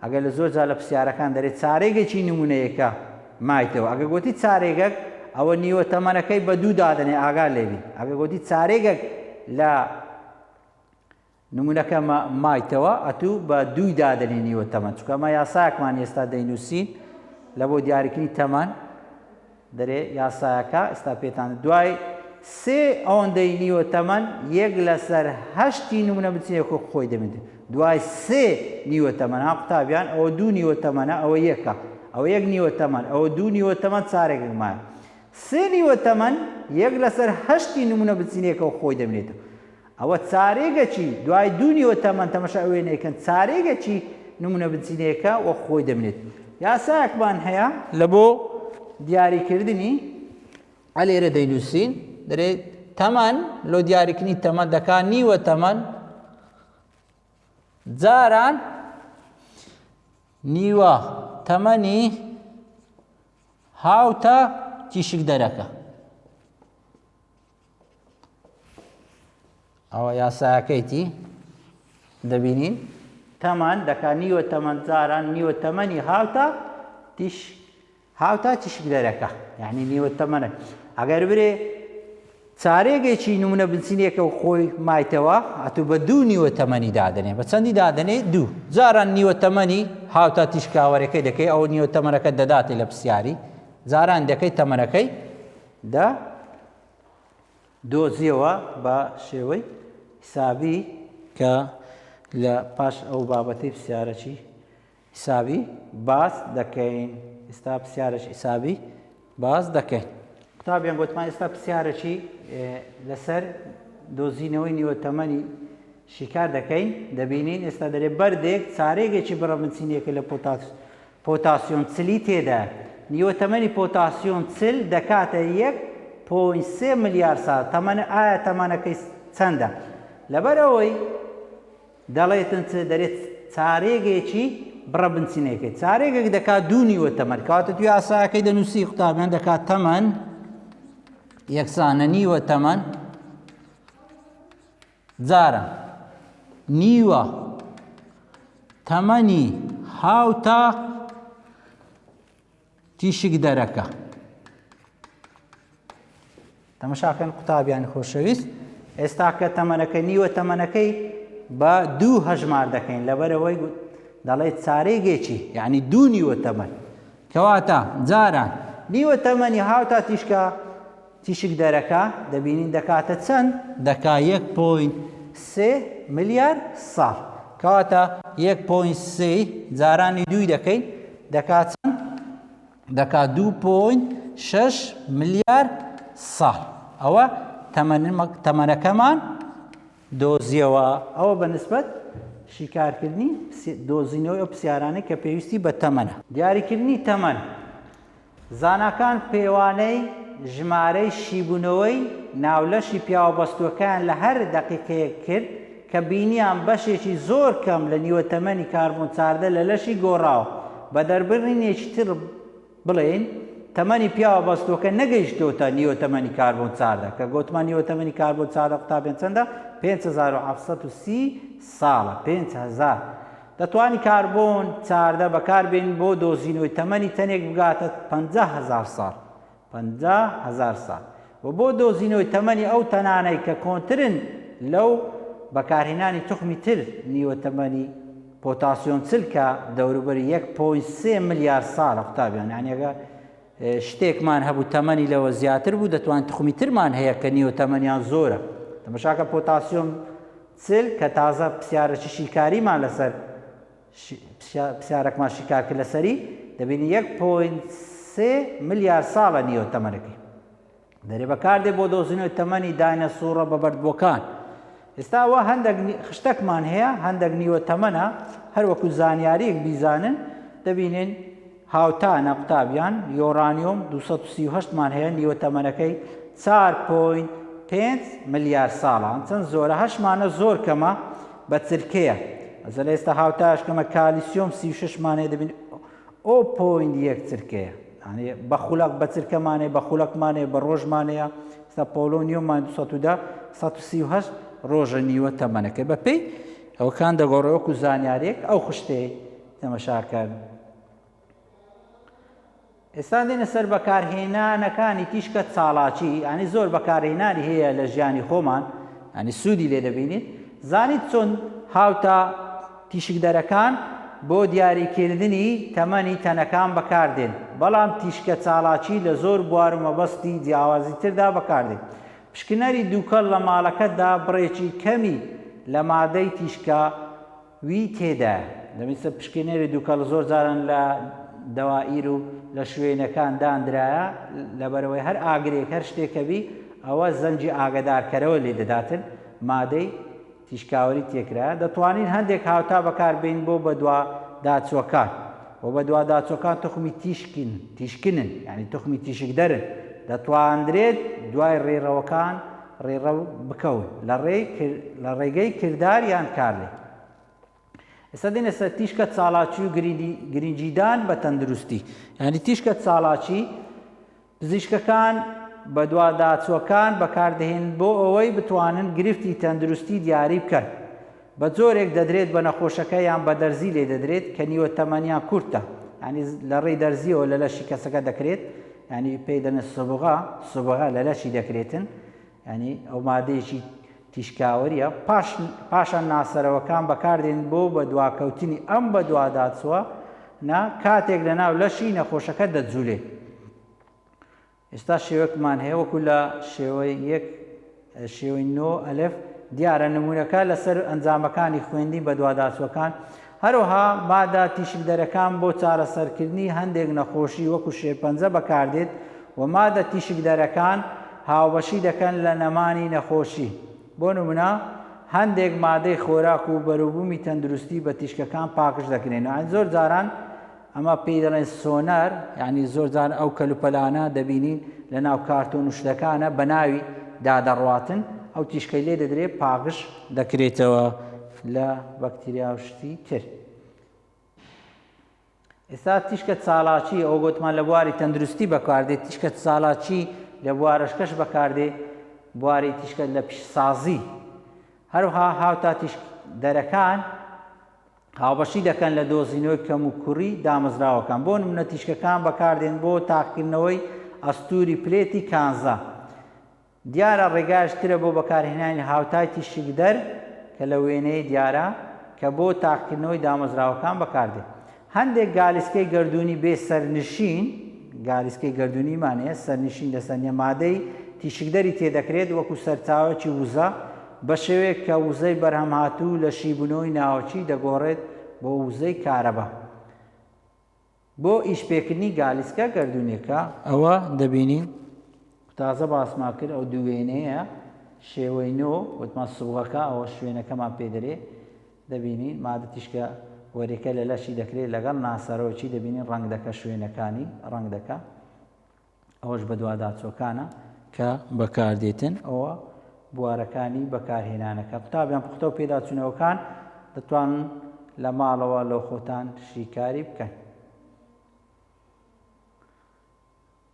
ئەگەر لە زۆر جار لە پرسیارەکان دەرێ چارێگێکی نمونەیەکە مایتەوە ئەگەر گوتی چارێگەک ئەوە نیوە تەمەنەکەی بە دوو دادەنێ ئاگار لێبی ئەگەر گوتی چارێگەک لە نمونەکە مایتەوە ئەتوو بە دووی دادەنێ نیوە تەمەن چونکە ئەمە یاسایەکمان ئێستا دەینووسین لە بۆ دیاریکردنی تەمەن دەرێ یاسایەکە ئێستا پێتان دوای سێ ئەوەندەی نیوە تەمەن یەک لەسەر هەشتی نمونە بچینە کۆ خۆی دەبێت دوای سێ نیوە تەمەن ها قوتابیان ئەوە دوو نیوە تەمەنە ئەوە یەکە ئەوە یەک نیوە تەمەن ئەوە دوو نیوە تەمەن چارێک مایە سێ نیوە تەمەن یەک لەسەر هەشتی نمونە بچینێکەوە خۆی دەمێنێتەوە ئەوە چارێگەکی دوای دوو نیوە تەمەن تەمەشای ئەو وێنەیە کەن چارێگەکی نمونە بنچینەیەکە وەک خۆی دەمێنێت یاسایەکمان هەیە لە بۆ دیاریکردنی ئەلێرە دەینووسین دەرێ تەمەن لۆ دیاریکردنی تەمەن دەکا نیوە تەمەن جاران نیوە تەمەنی هاوتا تیشکدەرەکە ئەوە یاسایەکەیتی دەبینین تەمەن دەکا نیوە تەمەن جاران نیوە تەمەنی هاوتا تیش هاوتا تیشکدەرەکە یعنی نیوە تەمەنە ئەگەر برێ چارێگێکی نمونە بنچینێکە و خۆی مایتەوە ئەتوو بە دوو نیوە تەمەنی دادەنێ بە چەندی دادەنێ دوو جاران نیوە تەمەنی هاوتا تیشکاوەرەکەی دەکەی ئەو نیوە تەمەنەکە دەداتێ لە پرسیاری جاران دەکەی تەمەنەکەی دە دۆزیەوە بە شێوەی حسابی کە لە پاش ئەو بابەتەی پرسیارەکی حسابی باس دەکەین ئێستا پرسیارەکی حسابی باس دەکەین. قوتابیان گۆتمان ئێستا پرسیارەکی لەسەر دۆزینەوەی نیوە تەمەنی شیکار دەکەین دەبینین ئێستا دەرێ بەردێک چارێگێکی بڕە بنچینەیەکە لە پۆتاس پۆتاسیۆم چلی تێدایە. نیوە تەمەنی پۆتاسیۆم 40 دەکاتە یەک point سێ ملیار ساڵ. تەمەن ئایا تەمەنەکەی چەندە؟ لەبەر ئەوەی دەڵێتن چ دەرێت چارێگێکی بڕە بنچینەکەی چارێگێک دەکات دوو نیوە تەمەن کەواتە تو یاساکەی دەنووسی قوتابیان دەکات تەمەن یەکسانە نیوە تەمەن جارە نیوە تەمەنی هاوتا تیشک دەرەکە تەمەشاکەن قوتابیانی خۆشەویست ئێستا کە تەمەنەکە نیوە تەمەنەکەی بە دوو هەژمار دەکەین لەبەرەوەی دەڵێت چارێگێکی یعنی دوو نیوە تەمەن کەواتە جاران نیوە تەمەنی هاوتا تیشکە تیشکدەرەکە دەبینین دەکاتە چەند؟ دەکا یەک point سێ ملیار ساڵ. کەواتە یەک point سێی جارانی دووی دەکەین دەکا چەند؟ دەکا دوو point شەش ملیار ساڵ. ئەوە تەمەنەکەمان دۆزیەوە. ئەوە بە نسبەت شیکارکردنی دۆزینەوەی ئەو پرسیارانەی کە پێویستی بە تەمەنە. دیاریکردنی تەمەن، زاناکان پێوانەی ژمارەی شیبوونەوەی ناو لەشی پیاوە بەستووەکەیان لە هەر دەقیقەیەک کرد کە بینیان بەشێکی زۆر کەم لە نیوە تەمەنی کاربۆن 14 لە لەشی گۆڕاوە بە دەربڕینێکی تر بڵێین تەمەنی پیاوە بەستووەکە نەگەیشتۆتە نیوە تەمەنی کاربۆن 14 کە گۆتمان نیوە تەمەنی کاربۆن 14 قوتابیان چەندە؟ 5730 ساڵە 5000 دەتوانی کاربۆن 14 بەکاربێنین بۆ دۆزینەوەی تەمەنی تەنێک بگاتە 50,000 ساڵ 50,000 ساڵ و بۆ دۆزینەوەی تەمەنی ئەو تەنانەی کە کۆنترن لەو بەکارهێنانی توخمی تر نیوە تەمەنی پۆتاسیۆم 40 کە دەوروبەری یەک point سێ ملیار ساڵە قوتابیان یانی ئەگەر شتێکمان هەبوو تەمەنی لەوە زیاتر بوو دەتوان تخمی ترمان هەیە کە نیوە تەمەنیان زۆرە تەمەشاکە پۆتاسیۆم 40 کە تازە پرسیارەکی شیکاریمان لەسەر پرسیارەکمان شیکار کرد لەسەری دەبینی یەک point سێ ملیار ساڵە نیوە تەمەنەکەی دەرێ بەکاردێ بۆ دۆزینەوەی تەمەنی داینەسوڕە بە بەردبووەکان. ئێستا ئەوە هەندێک خشتەکمان هەیە هەندێک نیوە تەمەنە هەر وەکو زانیاریەک بیزانن دەبینین هاوتانە قوتابیان یۆرانیۆم 238 مان هەیە نیوە تەمەنەکەی 4.5 ملیار ساڵان چەند زۆرە هەشمانە زۆر کەمە بە چرکەیە ئەزە لە ئێستا هاوتاش کەمە کالیسیۆم 36 مان هەیە دەبین ئۆ point یەک چرکەیە یانی بە خولەک بە چرکەمانێ بە خولەکمانێ بە ڕۆژمانەیە ئێستا پۆلۆنیۆمان 210 138 ڕۆژە نیوە تەمەنەکەی بە پێی ئەوکان دەگۆڕێ وەکو زانیارێک ئەو خشتەی تەمەشاکەن ئێستا دێنە سەر بەکارهێنانەکانی تیشکە چاڵاکی ینی زۆر بەکارهێنانی هەیە لە ژیانی خۆمان ینی سوودی لێ دەبینیت زانیت چۆن هاوتا تیشکدەرەکان بۆ دیاریکردنی تەمەنی تەنەکان بەکاردێن، بەڵام تیشکە چاڵاکی لە زۆر بوار و مەبەستی جیاوازی تردا بەکاردێت. پشکنەری دووکەڵ لە ماڵەکەتدا بڕێکی کەمی لە مادەی تیشکاوی تێدایە. دەبینی پشکنەری دووکەڵ زۆر جاران لە دەوائیر و لە شوێنەکان داندرایە، لەبەرئەوەی هەر ئاگرێک هەر شتێک کە بی ئەوە زەنگی ئاگەدارکەرەوە لێ دەداتن مادەی تیشکاوەری تێکرایە، دەتوانین هەندێک هاوتا بەکاربێنین بۆ بەدواداچووەکان و بەدواداچووەکان توخمی تیشکن، تیشکنن، یانی توخمی تیشکدەرن، دەتواندرێت دوای ڕێڕەوەکان ڕێڕەو بکەون لە ڕێی لە ڕێگەی کردار یان کارلێک. ئێستا دێنە سەر تیشکە چاڵاکی و گرنگیدان بە تەندروستی یانی تیشکە چاڵاکی پزیشکەکان بەدواداچووەکان بەکاردەهێنن بۆ ئەوەی بتوانن گرفتی تەندروستی دیاری بکەن، بە جۆرێک دەدرێت بە نەخۆشەکە یان بە دەرزی لێ دەدرێت کە نیوە تەمەنیان کورتە یانی لە ڕێی دەرزیەوە لە لەشی کەسەکە دەکرێت یانی پێی دەنێ سبغە سبغە لە لەشی دەکرێتن یانی ئەو مادەیەکی تیشکاوەریە پاش پاشان ناسەرەوەکان بەکاردێن بۆ بەدواکەوتنی ئەم بەدواداچووە نا کاتێک لە ناو لەشی نەخۆشەکە دەجولێ ئێستا شێوەکمان هەیە وەکو لە شێوەی یەک شێوەی نۆ ئەلف دیارە نمونەکە لەسەر ئەنجامەکانی خوێندنی بەدواداچوەکان هەروەها مادە تیشکدەرەکان بۆ چارەسەرکردنی هەندێک نەخۆشی وەکو شێرپەنجە بەکاردێت و مادە تیشکدەرەکان هاوبەشی دەکەن لە نەمانی نەخۆشی بۆ نمونە هەندێک مادەی خۆراک و بەروبوومی تەندروستی بە تیشکەکان پاکژ دەکرێنەوە یانی زۆر جاران ئەمە پێی دەڵێن سۆنەر یعنی زۆر جار ئەو کەلوپەلانە دەبینین لە ناو کارتۆن و شتەکانە بە ناوی دادەڕواتن ئەو تیشکەی لێ دەدرێت پاکژ دەکرێتەوە لە بەکتریا و شتی تر. ئێستا تیشکە چالاکی ئەو گوتمان لە بواری تەندروستی بەکاردێت تیشکە چالاکی لە بوارەشکەش بەکاردێ بواری تیشکە لە پیشسازی هەروها هاوتا تیشک دەرەکان هاوبەشی دەکەن لە دۆزینەوەی کەم و کوڕی دامەزراوەکان بۆ نمونە تیشکەکان بەکاردێن بۆ تاقیکردنەوەی ئەستوری پلێتی کانزا دیارە ڕێگایش ترە بۆ بەکارهێنانی هاوتای تیشکدەر کە لە وێنەیە دیارە کە بۆ تاقیکردنەوەی دامەزراوەکان بەکاردێت. هەندێک گالیسکەی گەردوونی بێ سەرنشین، گالیسکەی گەردوونیمان هەیە سەرنشین لەسەر نییە، مادەی تیشکدەری تێدەکرێت وەکو سەرچاوەکی وزە، بە شێوەیەک کە وزەی بەرهەمهاتوو لە شیبوونەوەی ناوەکی دەگۆڕێت بۆ وزەی کارەبا. بۆ ئیشپێکردنی گالیسکە گەردوونیەکە. ئەوە دەبینین تازە باسمان کرد ئەو دوو وێنەیە. شێوەی نۆ وتمان سبغەکە ئەوە شوێنەکەمان پێ دەرێ دەبینین مادە تیشکە وەرێکە لە لەشی دەکرێت لەگەڵ ناسەرۆکی دەبینین ڕەنگ دەکە شوێنەکانی ڕەنگ دەکە ئەوەش بەدواداچۆکانە کە بەکاردێتن ئەوە بوارەکانی بەکارهێنانەکە قوتابیان پوختە و پێداچوونەوەکان دەتوانن لە ماڵەوە لۆ خۆتان شیکاری بکەن.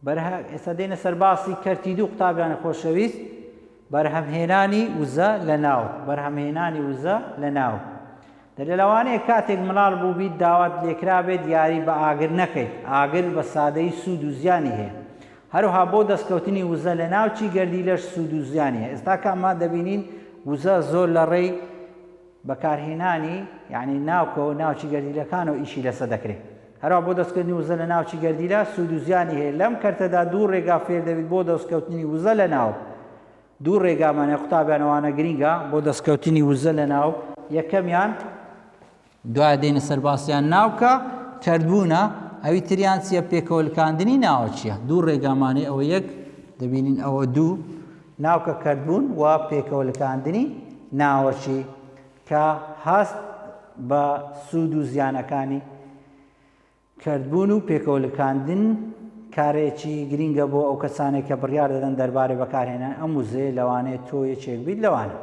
بەرهە ئێستا دێنە سەر باسی کەرتی دوو قوتابیانی خۆشەویست بەرهەمهێنانی وزە لە ناو بەرهەمهێنانی وزە لە ناو دەلێ لەوانەیە کاتێک مناڵ بووبیت داوات لێکرابێت یاری بە ئاگر نەکەیت ئاگر بە سادەیی سوود و زیانی هەیە هەروها بۆ دەستکەوتنی وزە لە ناوچی گەردیلەش سوود و زیانی هەیە ئێستا کە ئەمە دەبینین وزە زۆر لە ڕێی بەکارهێنانی یعنی ناوکەوە ناوچی گەردیلەکانەوە ئیشی لەسە دەکرێت هەروە بۆ دەستکردنی وزە لە ناوچی گەردیلە سوود و زیانی هەیە لەم کەرتەدا دوو ڕێگا فێر دەبیت بۆ دەستکەوتنی وزە لە ناو دوو ڕێگامان هەیە قوتابیان ئەوانە گرینگە بۆ دەستکەوتنی وزە لە ناو یەکەمیان دوای دێنە سەر باسیان ناوکە کردبوونە ئەوی تریان چییە پێکەوەلکاندنی ناوەچیە دوو ڕێگامانەی ئەوە یەک دەبینین ئەوە دوو ناوکە کردبوون و پێکەوەلکاندنی ناوەچی کە هەست بە سوود و زیانەکانی کەرتبوون و پێکەوەلکاندن کارێکی گرینگە بۆ ئەو کەسانەی کە بڕیار دەدەن دەربارەی بەکارهێنانی ئەم وزەیە، لەوانەیە تۆ یەکێک بیت لەوانە.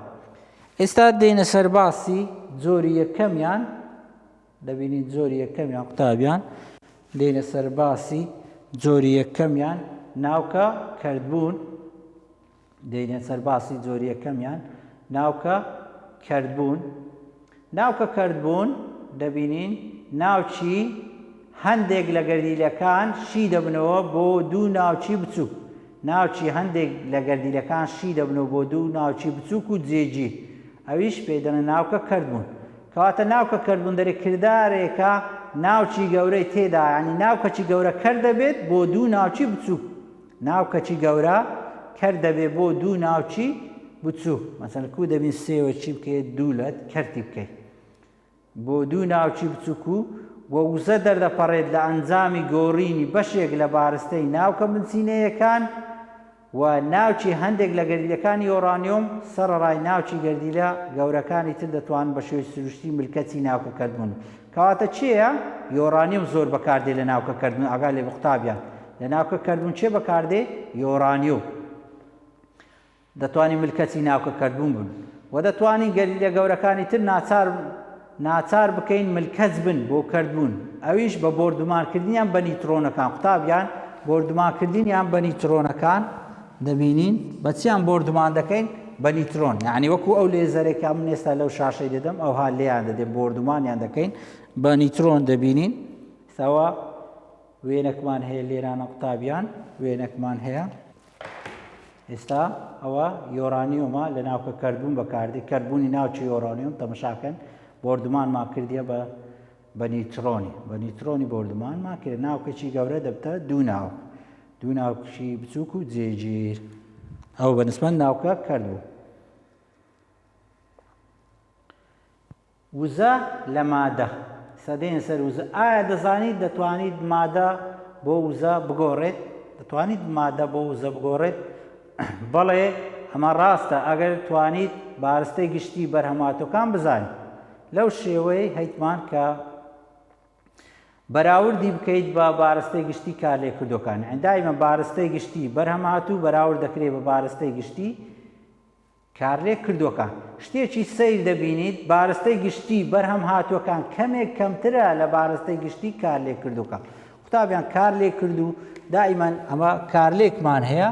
ئێستا دێینە سەر باسی جۆری یەکەمیان، دەبینین جۆری یەکەمیان قوتابیان دێینە سەر باسی جۆری یەکەمیان ناوکە کەرتبوون. دێینە سەر باسی جۆری یەکەمیان ناوکە کەرتبوون. ناوکە کەرتبوون دەبینین ناوکی هەندێک لە گەردیلەکان شی دەبنەوە بۆ دوو ناوکی بچووک. ناوکی هەندێک لە گەردیلەکان شی دەبنەوە بۆ دوو ناوکی بچووک و جێگیر. ئەویش پێی دەڵێن ناوکە کەرتبوون. کەواتە ناوکە کەرتبوون دەرێ کردارێکە ناوکی گەورەی تێدا یانی ناوکەکی گەورە کەرت دەبێت بۆ دوو ناوکی بچووک. ناوکەکی گەورە کەرت دەبێ بۆ دوو ناوکی بچووک مەسەن کو دەبین سێوە چی بکەیت دوو لەت کەرتی بکەیت بۆ دوو ناوکی بچووک و و وزە دەردەپەڕێت لە ئەنجامی گۆڕینی بەشێک لە بارستەی ناوکە بنچینەیەکان و ناوکی هەندێک لە گەردیلەکانی یۆرانیۆم سەرەڕای ناوکی گەردیلە گەورەکانی تر دەتوانن بە شێوەی سروشتی ملکەچی ناوکە کەرتبوون کەواتە چێیە؟ یۆرانیۆم زۆر بەکاردێ لە ناوکە کەرتبوون ئاگا لێ قوتابیان لە ناوکە کەرتبوون چێ بەکاردێ؟ یۆرانیۆم دەتوانین ملکەچی ناوکە کەرتبوون بن و دەتوانین گەریلە گەورەکانی تر ناچار ناچار بکەین ملکەچ بن بۆ کەرتبوون ئەویش بە بۆردومانکردنیان بە نیترۆنەکان قوتابیان بۆردومانکردنیان بە نیترۆنەکان دەبینین بە چیان بۆردومان دەکەین بە نیترۆن یعنی وەکو ئەو لێزەرێک کە من ئێستا لەو شاشەی دەدەم ئەوها لێیان دەدێن بۆردومانیان دەکەین بە نیترۆن دەبینین سەوە وێنەکمان هەیە لێرانە قوتابیان وێنەکمان هەیە ئێستا ئەوە یۆرانیۆمە لە ناوکە کردبوون بەکاردی کردبوونی ناوچی یۆرانیۆم تەمەشاکەن بۆردومانمان کردیە بە بە نیترۆنی بە نیترۆنی بۆردومانمان کرد ناوکەکی گەورە دەبتە دوو ناوک دوو ناوکی بچووک و جێگیر ئەو بە نسبەت ناوکە کەرت بوو. وزە لە مادە سەدەین سەر وزە ئایا دەزانیت دەتوانیت مادە بۆ وزە بگۆڕێت دەتوانیت مادە بۆ وزە بگۆڕێت بەڵێ ئەمە ڕاستە ئەگەر توانیت بارستەی گشتی بەرهەماتەکان بزانیت لەو شێوەی هەیتمان کە بەراوردی بکەیت بە بارستەی گشتی کارلێکردوەکان یانی دایمە بارستەی گشتی بەرهەمهاتوو بەراورد دەکرێت بە بارستەی گشتی کارلێکردوەکان شتێکی سەیر دەبینیت بارستەی گشتی بەرهەم هاتووەکان کەمێک کەمترە لە بارستەی گشتی کارلێکردوەکان قوتابیان کارلێکردوو دائیمەن ئەمە کارلێکمان هەیە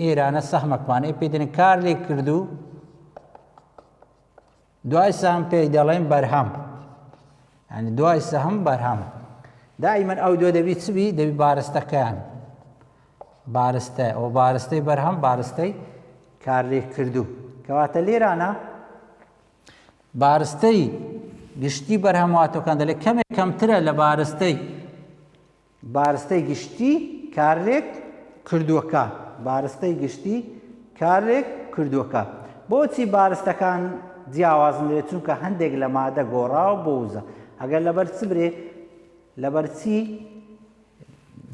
ئێرانە سەهمەکمان ئێ پێی دەڵێن کارلێکردوو دوای سەهم پێی دەڵێن بەرهەم یعنی دوای سەهم بەرهەم دائیمەن ئەو دوێ دەبی چ بی دەبی بارستەکەیان بارستە ئەو بارستەی بەرهەم بارستەی کارلێکردوو کەواتە لێرانە بارستەی گشتی بەرهەمواتەکان دەلێ کەمێک کەمترە لە بارستەی بارستەی گشتی کارلێک کردووەکان بارستەی گشتی کارلێک کردووەکان بۆچی بارستەکان جیاوازن لێ چونکە هەندێک لە مادە گۆڕاوە بۆ وزە ئەگەر لەبەر چ برێ لەبەر چی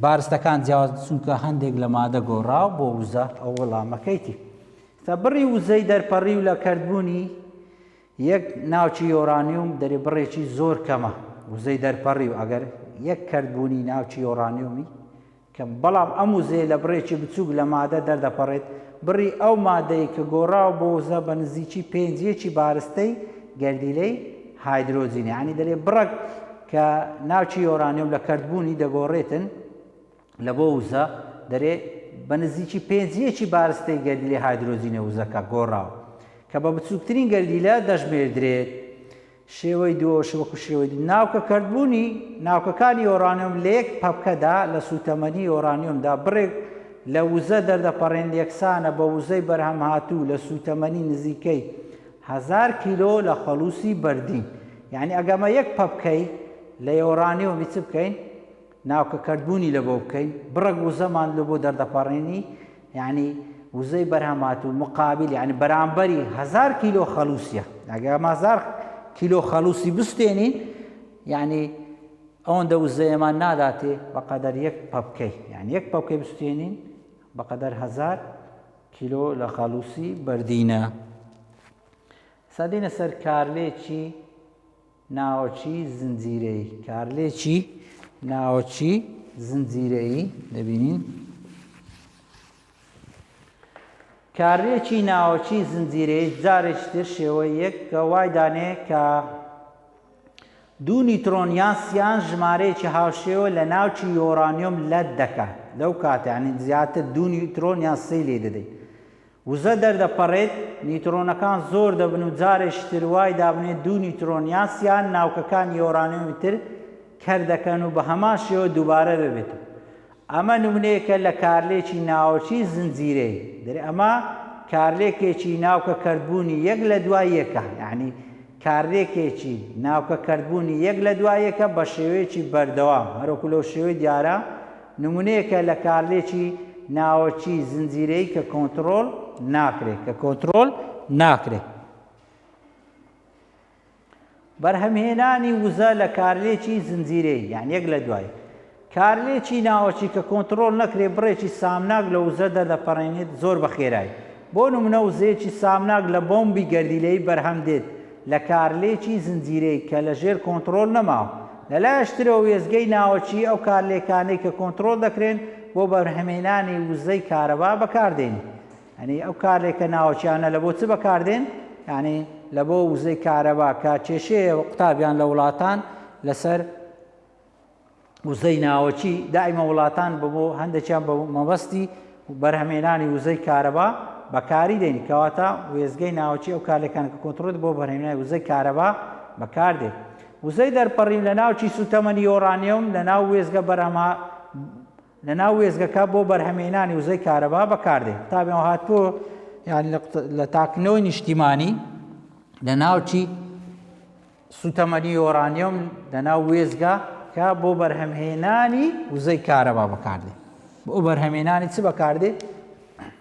بارستەکان جیاواز چونکە هەندێک لە مادە گۆڕاو بۆ وزە ئەو وەڵامەکەیتی. سە بڕی وزەی دەرپەڕیو لە کەرتبوونی یەک ناوکی یۆرانیوم دەرێ بڕێکی زۆر کەمە وزەی دەرپەڕیو ئەگەر یەک کەرتبوونی ناوکی یۆرانیومی کەم بەڵام ئەم وزەیە لە بڕێکی بچووک لە مادە دەردەپەڕێت بڕی ئەو مادەی کە گۆڕاوە بۆ وزە بە نزیکی پێنج یەکی بارستەی گەردیلەی هایدرۆجینە یانی دەرێ بڕەک کە ناوکی یۆرانیوم لە کەرتبوونی دەگۆڕێتن لە بۆ وزە دەرێ بە نزیکی پێنج یەکی بارستەی گەردیلەی هایدرۆجینە وزەکە گۆڕاوە کە بە بچووکترین گەردیلە دەژمێردرێت. شێوەی دووەش وەکو شێوەی دوو ناوکە کەرتبوونی ناوکەکانی یۆرانیۆم لە یەک پەپکەدا لە سووتەمەنی یۆرانیۆمدا بڕێک لە وزە دەردەپەڕێن یەکسانە بە وزەی بەرهەمهاتوو لە سووتەمەنی نزیکەی هەزار کیلۆ لە خەڵووسی بەردین یعنی ئەگەمە یەک پەپکەی لە یۆرانیۆمی چ بکەین ناوکە کەرتبوونی لەبۆ بکەین بڕەک وزەمان لەبۆ دەردەپەڕێنی یعنی وزەی بەرهەمات و مقابل یعنی بەرامبەری هزار کیلۆ خەلوسیە ئەگەر هزار کیلۆ خەلوسی بستێنین یعنی ئەوەندە وزەیەمان ناداتێ بەقەدەر یەک پەپکەی یعنی یەک پەپکەی بستێنین بەقەدەر هزار کیلۆ لە خەلوسی بەردینە سادینە سەر کارلێکی ناوەکی زنجیرەیی، کارلێکی ناوەکی زنجیرەیی دەبینین. کارلێکی ناوەکی زنجیرەیی جارێکی تر شێوەی یەک کە وای دانێ کە دوو نیترۆن یان سیان ژمارەیەکی هاوشێوە لە ناوکی یۆرانیۆم لەت دەکات لەو کاتە یانی زیاتر دوو نیترۆن یان سێ لێ دەدەین وزە دەردەپەڕێت، نیوترۆنەکان زۆر دەبن و جارێکی تر وای دابنێ دوو نیوترۆن یان سیان ناوکەکانی یۆرانیۆمی تر کەر دەکەن و بە هەمان شێوە دووبارە دەبێتەوە. ئەمە نمونەیەکە لە کارلێکی ناوەکی زنجیرەیی. دەرێ ئەمە کارلێکێکی ناوکە کەرتبوونی یەک لە دوای یەکە یانی کارلێکێکی ناوکە کەرتبوونی یەک لە دوای یەکە بە شێوەیەکی بەردەوام هەروەکو لەو شێوەی دیارە نمونەیەکە لە کارلێکی ناوەکی زنجیرەیی کە کۆنتڕۆڵ ناکرێت کە کۆنتڕۆڵ ناکرێت. بەرهەمهێنانی وزە لە کارلێکی زنجیرەیی یان یەک لە دوای کارلێکی ناوەکی کە کۆنتڕۆڵ نەکرێت بڕێکی سامناک لە وزە دەردەپەڕێنێت زۆر بە خێرایی بۆ نمونە وزەیەکی سامناک لە بۆمبی گەردیلەیی بەرهەم دێت لە کارلێکی زنجیرەیی کە لە ژێر کۆنتڕۆڵ نەماوە. لە لایەش ترەوە وێستگەی ناوەکی ئەو کارلێکانەی کە کۆنتڕۆڵ دەکرێن بۆ بەرهەمهێنانی وزەی کارەبا بەکاردێنی. یانی ئەو کارلێکە ناوەکیانە لە بۆ چ بەکاردێن؟ یانی لە بۆ وزەی کارەبا کە کێشەیە قوتابیان لە وڵاتان لەسەر وزەی ناوەکی دائیمە وڵاتان بە بۆ هەندێکیان بە مەبەستی بەرهەمێنانی وزەی کارەبا بەکاری دێن کەواتە وێزگەی ناوەکی ئەو کارلێکان کە کۆنترۆل بۆ بەرهەمێنانی وزەی کارەبا بەکاردێت وزەی دەرپەڕین لە ناوکی سوتەمەنی یۆرانیۆم لە ناو وێزگە بەرهەمە لە ناو وێزگەکە بۆ بەرهەمێنانی وزەی کارەبا بەکاردێت تابیان هاتووە یان لە تاکنەوەی نیشتیمانی لە ناوچی سوتەمەنی یۆرانیۆم لەناو وێستگە کە بۆ بەرهەمهێنانی وزەی کارەبا بەکاردێت. بۆ بەرهەمهێنانی چ بەکاردێت؟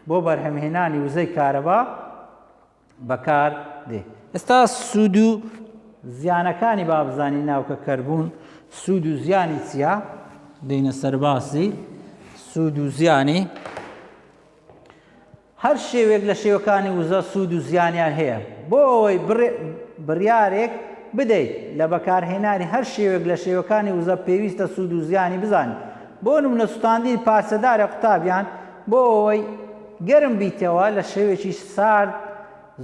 بۆ بەرهەمهێنانی وزەی کارەبا بەکاردێ. ئێستا سوود و زیانەکانی با بزانین ناوکە کەربوون سوود و زیانی چییە؟ دێنە سەرباسی سوود و زیانی هەر شێوەیەک لە شێوەکانی وزە سوود و زیانیان هەیە، بۆ ئەوەی بڕیارێک بدەیت لە بەکارهێنانی هەر شێوەیەک لە شێوەکانی وزە پێویستە سوود و زیانی بزانیت، بۆ نمونە سوتاندنی پارچەدارێک قوتابیان بۆ ئەوەی گەرم بیتەوە لە شەوێکی سارد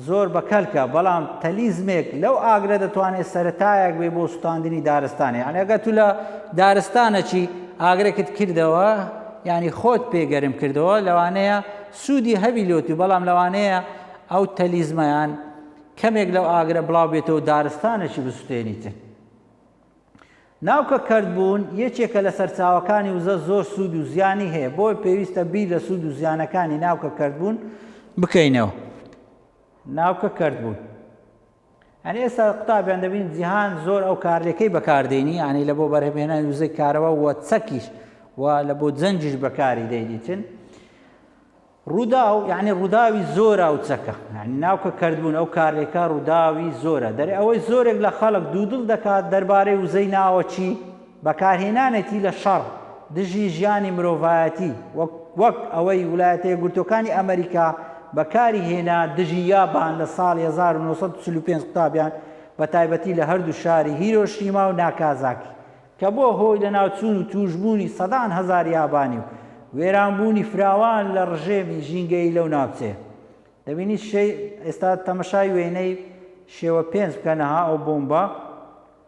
زۆر بەکەلکە، بەڵام تەلیزمێک لەو ئاگرە دەتوانێت سەرەتایەک بێ بۆ سوتاندنی دارستانێ. یانی ئەگەر تو لە دارستانەکی ئاگرێکت کردەوە، یانی خۆت پێ گەرم کردەوە، لەوانەیە سوودی هەبی لۆت و بەڵام لەوانەیە ئەو تەلیزمەیان کەمێک لەو ئاگرە بڵاو بێتەوە دارستانێکی بسوتێنیتن. ناوکە کەرت بوون یەکێکە لە سەرچاوەکانی وزە زۆر سوود و زیانی هەیە بۆیە پێویستە بیر لە سوود و زیانەکانی ناوکە کەرت بوون بکەینەوە. ناوکە کەرت بوون یعنی ئێستا قوتابیان دەبین جیهان زۆر ئەو کارلێکەی بەکاردێنی یعنی لە بۆ بەرهەمهێنانی وزەی کارەبا و چەکیش و لە بۆ جەنگیش بەکاری دەینیتن. ڕووداو یانی ڕووداوی زۆرە ئەو چەکە یانی ناوکە کەرتبوون ئەو کارلێکە ڕووداوی زۆرە دەرێ ئەوەی زۆرێک لە خەڵک دوودڵ دەکات دەربارەی وزەی ناوەکی بەکارهێنانێتی لە شەڕ دژی ژیانی مرۆڤایەتی وەک وەک ئەوەی ولایەتە یەکگرتووەکانی ئەمریکا بەکاری هێنا دژی یابان لە ساڵی 1945 قوتابیان بە تایبەتی لە هەردوو شاری هیرۆشیما و ناکازاکی کە بووە هۆی لەناوچوون و تووشبوونی سەدان هەزار یابانی و وێرانبوونی فراوان لە ڕژێمی ژینگەیی لەو ناوچەیە. دەبینیت شەی ئێستا تەمەشای وێنەی شێوە پێنج بکەنە ها ئەو بۆمبا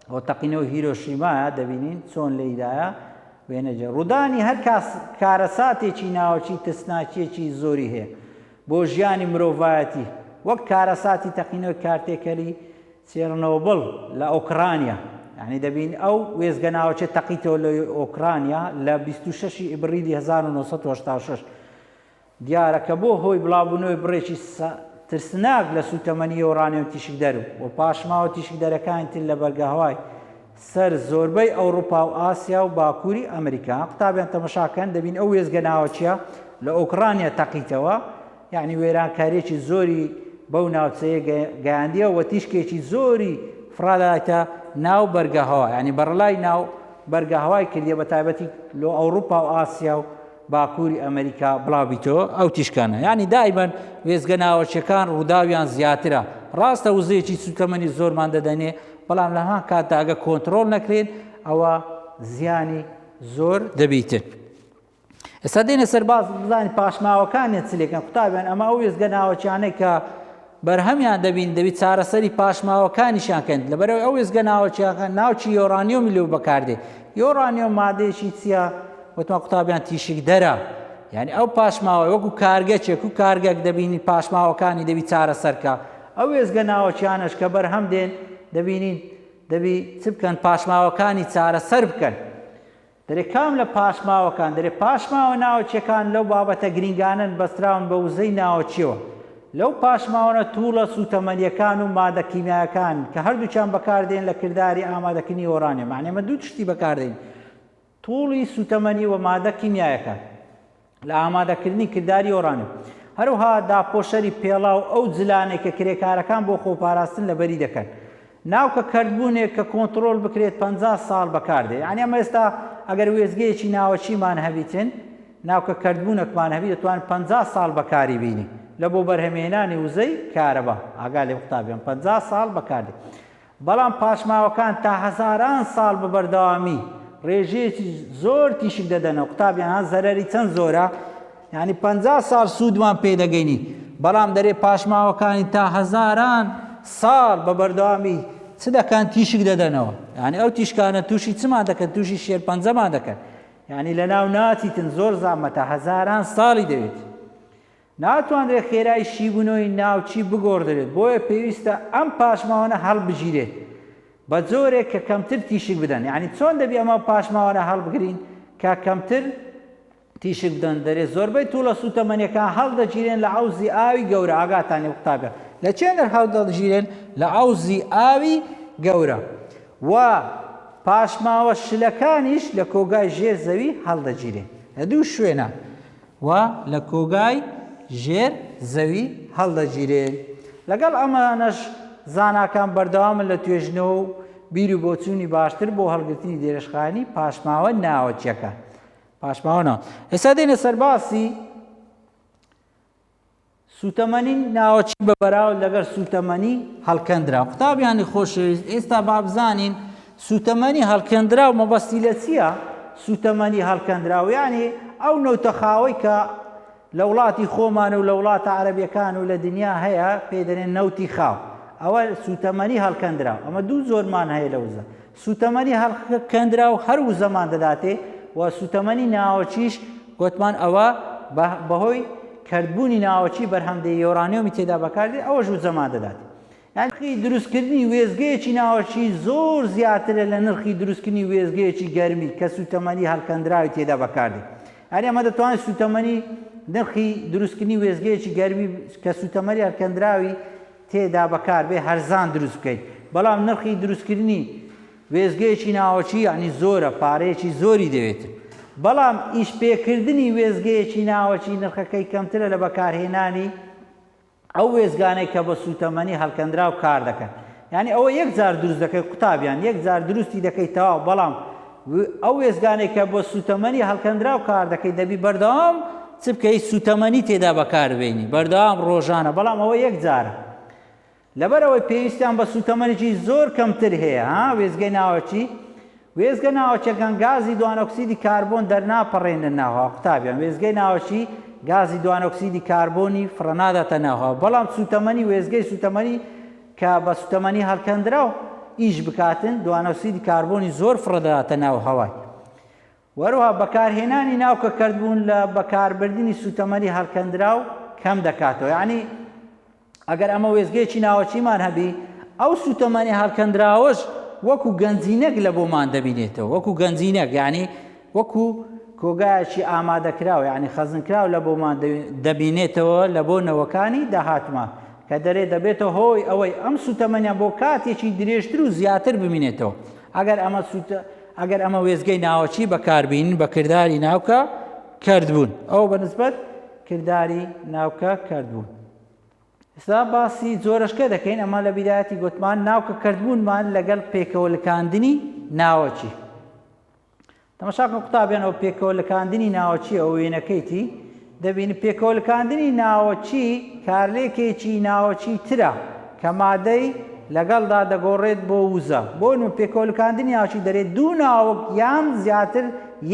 ئەو تەقینەوە هیرۆشیمایە دەبینین چۆن لێیدایە وێنە جێ ڕوودانی هەر کارەساتێکی ناوەکی ترسناکیەکی زۆری هەیە بۆ ژیانی مرۆڤایەتی وەک کارەساتی تەقینەوەی کارتێکەلی چێرنۆبڵ لە ئۆکرانیا یعنی دەبین ئەو وێزگە ناوەچێ تەقیتەوە لە ئۆکرانیا لە 26 ئبریلی 1986 دیارە کە بۆ هۆی بڵاوبوونەوەی بڕێکی ترسناک لە سووتەمەنی یۆرانیۆم تیشکدەر و پاشماوە تیشکدەرەکانی تر لە بەرگەهەوای سەر زۆربەی ئەوڕوپا و ئاسیا و باکووری ئەمریکا. قوتابیان تەمەشاکەن دەبین ئەو وێستگە ناوەکییە لە ئۆکرانیا تەقیتەوە، یەعنی وێرانکارییەکی زۆری بەو ناوچەیە گەیاندیە و تیشکێکی زۆری فڕادایتە ناو بەرگەهەوا، یەعنی بەڕەلای ناو بەرگەهەوای کردیە بە تایبەتی لۆ ئەوڕوپا و ئاسیا و باکووری ئەمریکا بڵاوبیتەوە ئەو تیشکانە یانی دایمەن وێستگە ناوەکیەکان ڕووداویان زیاترە ڕاستە وزەیەکی سوتەمەنی زۆرمان دەدەنێ بەڵام لە هەمان کاتدا ئەگە کۆنترۆڵ نەکرێن ئەوە زیانی زۆر دەبیتن. ئێستا دێنە سەر باس بزانین پاشماوەکانیان چ لێکەن قوتابیان ئەمە ئەو وێستگە ناوەکیانەی کە بەرهەمیان دەبین دەبی چارەسەری پاشماوەکانیشیان کەن لەبەرئەوەی ئەو وێستگە ناوەکییەکان ناوکی یۆرانیۆمی لێو بەکاردێ یۆرانیۆم مادەیەکی چییە وتمان قوتابیان تیشکدەرە یعنی ئەو پاشماوە وەکو کارگەچێک و کارگەک دەبینین پاشماوەکانی دەبی چارەسەرکە ئەو وێستگە ناوەکیانەش کە بەرهەم دێن دەبینین دەبی چ بکەن پاشماوەکانی چارەسەر بکەن دەرێ کام لە پاشماوەکان؟ دەرێ پاشماوە ناوەکیەکان لەو بابەتە گرینگانەن بەستراون بە وزەی ناوەکیەوە. لەو پاشماوانە توڵە سوتەمەنیەکان و مادە کیمیایەکان کە هەردووکیان بەکاردێن لە کرداری ئامادەکردنی یۆرانیۆم. یەعنی ئێمە دوو شتی بەکاردێنین توڵی سوتەمەنی و مادە کیمیایەکان. لە ئامادەکردنی کرداری یۆرانیۆم. هەروەها داپۆشەری پێڵاو ئەو جلانەی کە کرێکارەکان بۆ خۆپاراستن لەبەری دەکەن. ناوکە کەرتبوونێک کە کۆنتڕۆڵ بکرێت 50 ساڵ بەکاردێت. یانی ئەمە ئێستا ئەگەر وێستگەیەکی ناوەکیمان هەبیتن، ناوکە کەرتبوونەکمان هەبی دەتوانین 50 ساڵ بەکاری بینی لە بۆ بەرهەمهێنانی وزەی کارەبا. ئاگا لێ قوتابیان 50 ساڵ بەکاردێت. بەڵام پاشماوەکان تا هەزاران ساڵ بە بەردەوامی ڕێژەیەکی زۆر تیشک دەدەنەوە قوتابیان ها زەرەری چەند زۆرە یعنی 50 ساڵ سوودمان پێ دەگەینی بەڵام دەرێ پاشماوەکانی تا هەزاران ساڵ بە بەردەوامی چ دەکەن تیشک دەدەنەوە یعنی ئەو تیشکانە تووشی چمان دەکەن تووشی شێرپەنجەمان دەکەن یعنی لەناو ناچیتن زۆر زامەتە هەزاران ساڵی دەوێت ناتوانرێت خێرای شیبوونەوەی ناوچی بگۆڕدرێت، بۆیە پێویستە ئەم پاشماوانە هەڵبگیرێت بە جۆرێک کە کەمتر تیشک بدەن، یانی چۆن دەبی ئەمە پاشماوانە هەڵبگرین کە کەمتر تیشک بدەن، دەرێ زۆربەی توڵە سووتەمەنیەکان هەڵدەگیرێن لە عەوزی ئاوی گەورە، ئاگاتان لێ قوتابیان لە چێ هەڵدەگیرێن؟ لە عەوزی ئاوی گەورە و پاشماوە شلەکانیش لە کۆگای ژێر زەوی هەڵدەگیرێن لە دوو شوێنە. و لە کۆگای ژێر زەوی هەڵدەگیرێن. لەگەڵ ئەمانەش زاناکان بەردەوامن لە توێژینەوە و بیر و بۆچوونی باشتر بۆ هەڵگرتنی درێژخایەنی پاشماوە ناوەکییەکان. پاشماوە ناوە. ئێستا دێینە سەر باسی سووتەمەنی ناوەکی بە بەراورد لەگەڵ سووتەمەنی هەڵکەندراو. قوتابیانی خۆشەویست ئێستا با بزانین سووتەمەنی هەڵکەندراو مەبەستی لە چییە؟ سووتەمەنی هەڵکەندراو یعنی ئەو نەوتە خاوەی کە لە وڵاتی خۆمان و لە وڵاتە عەرەبیەکان و لە دنیا هەیە پێی دەنێن نەوتی خاو ئەوە سووتەمەنی هەڵکەندراو ئەمە دوو جۆرمان هەیە لە وزە سووتەمەنی هەڵکەندراو هەر وزەمان دەداتێ و سووتەمەنی ناوەکیش گۆتمان ئەوە بەهۆی کەرتبوونی ناوەکی بەرهەم دێ یۆرانیۆمی تێدا بەکاردێ ئەوەش وزەمان دەدات. نرخی دروستکردنی وێستگەیەکی ناوەکی زۆر زیاترە لە نرخی دروستکردنی وێستگەیەکی گەرمی کە سووتەمەنی هەڵکەندراوی تێدا بەکاردێ. یانی ئەمە دەتوانین سووتەمەنی نرخی دروستکردنی وێستگەیەکی گەرمی کە سووتەمەنی هەڵکەندراوی تێدا بەکاربێ هەرزان دروست بکەین بەڵام نرخی دروستکردنی وێستگەیەکی ناوەکی یانی زۆرە پارەیەکی زۆری دەوێت بەڵام ئیش پێکردنی وێستگەیەکی ناوەکی نرخەکەی کەمترە لە بەکارهێنانی ئەو وێستگانەی کە بە سووتەمەنی هەڵکەندراو کار دەکەن یانی ئەوە یەک جار دروست دەکەی قوتابیان یەک جار دروستی دەکەی تەواو بەڵام ئەو وێستگانەی کە بە سووتەمەنی هەڵکەندراو کار دەکەی دەبی بەردەوام چ بکەی سوتەمەنی تێدا بەکاربێنی بەردەوام ڕۆژانە بەڵام ئەوە یەک جارە لەبەر ئەوەی پێویستیان بە سووتەمەنیی زۆر کەمتر هەیە ها وێستگەی ناوەکی وێستگە ناوەکیەکان گازی دوانۆکسیدی کاربۆن دەرناپەڕێننە ناو هەوا قوتابیان وێستگەی ناوەکی گازی دوانۆکسیدی کاربۆنی فڕەناداتە ناو هەوا بەڵام سووتەمەنی وێستگەی سووتەمەنی کە بە سووتەمەنی هەڵکەندراو ئیش بکاتن دوانۆکسیدی کاربۆنی زۆر فڕەدەداتە ناو هەوای وەروها بەکارهێنانی ناوکە کەرتبوون لە بەکاربردنی سووتەمەنی هەڵکەندراو کەم دەکاتەوە یعنی ئەگەر ئەمە وێستگەیەکی ناوەکیمان هەبی ئەو سووتەمەنی هەڵکەندراوەش وەکو گەنجینەک لە بۆمان دەبینێتەوە وەکو گەنجینەک یعنی وەکو کۆگایەکی ئامادەکراو یعنی خەزنکراو لە بۆمان دەبینێتەوە لە بۆ نەوەکانی داهاتمان کە دەرێ دەبێتە هۆی ئەوەی ئەم سووتەمەنیان بۆ کاتێکی درێژتر و زیاتر بمینێتەوە ئەگەر ئەمە سووتە ئەگەر ئەمە وێستگەی ناوەکی بەکاربینین بە کرداری ناوکە کردبوون ئەو بە نسبەت کرداری ناوکە کردبوون ئێستا باسی جۆرەشکە دەکەین ئەمە لە بیدایەتی گوتمان ناوکە کردبوونمان لەگەڵ پێکەوە لکاندنی ناوەکی تەماشاکە قوتابیان ئەو پێکەوە لکاندنی ناوەکی ئەو وێنەکەیتی دەبینی پێکەوە لکاندنی ناوەکی کارلێکێکی ناوەکی ترە کە مادەی لەگەڵدا دەگۆڕێت بۆ وزە. بۆ نموونە پێکەوە لکاندنی ناوەکی دەرێت دوو ناوک یان زیاتر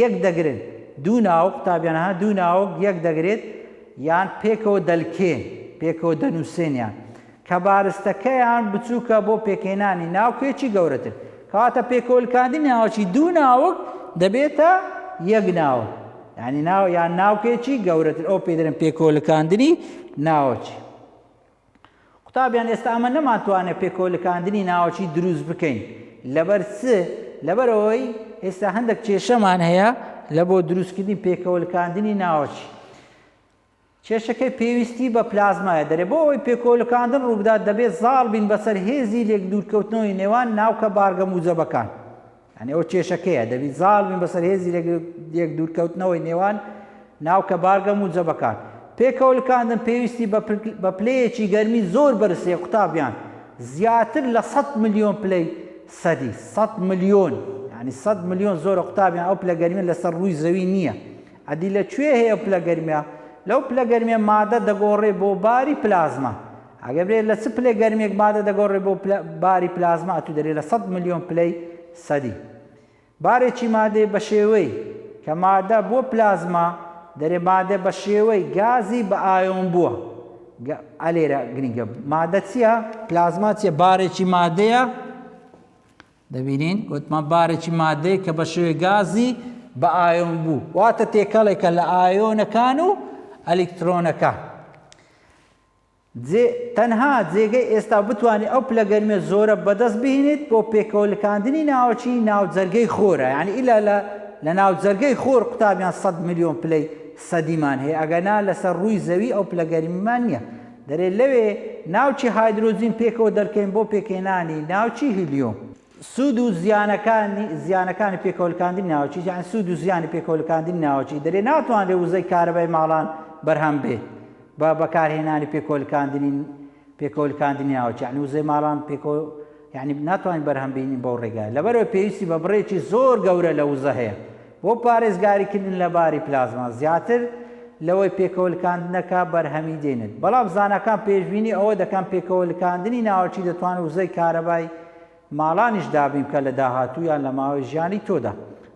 یەک دەگرن. دوو ناوک قوتابیان ها دوو ناوک یەک دەگرێت یان پێکەوە دەلکێن، پێکەوە دەنووسێنیان کە بارستەکەیان بچووکە بۆ پێکهێنانی ناوکێکی گەورەتر. کەواتە پێکەوە لکاندنی ناوەکی دوو ناوک دەبێتە یەک ناوک. یانی ناو یان ناوکێکی گەورەتر ئەو پێ دەرێن پێکەوە لکاندنی ناوەکی. قوتابیان ئێستا ئەمە نەمانتوانێت پێکەوە لکاندنی ناوەکی دروست بکەین لەبەر چ؟ لەبەر ئەوەی ئێستا هەندێک کێشەمان هەیە لە بۆ دروستکردنی پێکەوە لکاندنی ناوەکی کێشەکەی پێویستی بە پلازمایە دەرێ بۆ ئەوەی پێکەوە لکاندن ڕووبدات دەبێت زاڵ بین بەسەر هێزی لێک دوورکەوتنەوەی نێوان ناوکە بارگە موجەبەکان یانی ئەوە کێشەکەیە دەبی زاڵ بین بەسەر هێزی لێک دوورکەوتنەوەی نێوان ناوکە بارگە موجەبەکان. پێکەوە لکاندن پێویستی بە پلەیەکی گەرمی زۆر بەرز هەیە قوتابیان زیاتر لە 100 ملیۆن پلەی سەدی 100 ملیۆن یعنی 100 ملیۆن زۆرە قوتابیان ئەو پلە گەرمیە لەسەر ڕووی زەوی نییە ئەدی لە کوێ هەیە پلە گەرمیە لەو پلە گەرمیە مادە دەگۆڕێ بۆ باری پلازما ئەگەر برێ لە چ پلەی گەرمیەک مادە دەگۆڕێ بۆ باری پلازما ئەتوو دەرێ لە سەد ملیۆن پلەی سەدی. بارێکی مادەی بە شێوەی کە مادە بۆ پلازما دەرێ مادە بە شێوەی گازی بە ئایۆن بووە. ئەلێرە گرنگە مادە چییە؟ پلازما چییە؟ بارێکی مادەیە دەبینین گوتمان بارێکی مادەیە کە بە شێوەی گازی بە ئایۆن بوو واتە تێکەڵێکە لە ئایۆنەکان و ئەلیکترۆنەکان. جێ تەنها جێگەی ئێستا بتوانێت ئەو پلە گەرمیە زۆرە بەدەست بهینێت بۆ پێکەوە لکاندنی ناوەکی ناو جەرگەی خۆرە یعنی ئیلا لە لە ناو جەرگەی خۆر قوتابیان 100 ملیۆن پلەی سەدیمان هەیە ئەگەنا لەسەر ڕووی زەوی ئەو پلە گەرمیمان نییە دەرێ لەوێ ناوکی هایدرۆجین پێکەوە دەلکێن بۆ پێکهێنانی ناوکی هیلیۆم. سوود و زیانەکانی زیانەکانی پێکەوەلکاندنی ناوەکی یان سوود و زیانی پێکەوەلکاندنی ناوەکی دەرێ ناتوانرێت وزەی کارەبای ماڵان بەرهەم بێت بە بەکارهێنانی پێکەوەلکاندنی پێکەوەلکاندنی ناوەکی یعنی وزەی ماڵان پێکەوە یعنی ناتوانین بەرهەم بینین بەو ڕێگای لەبەرەوە پێویستی بە بڕێکی زۆر گەورە لە وزە هەیە بۆ پارێزگاریکردن لە باری پلازما زیاتر لەوەی پێکەوەلکاندنەکە بەرهەمی دێنێت بەڵام زاناکان پێشبینی ئەوە دەکەن پێکەوەلکاندنی ناوەکی دەتوانێت وزەی کارەبای ماڵانیش دابین بکە لە داهاتوو یان لە ماوەی ژیانی تۆدا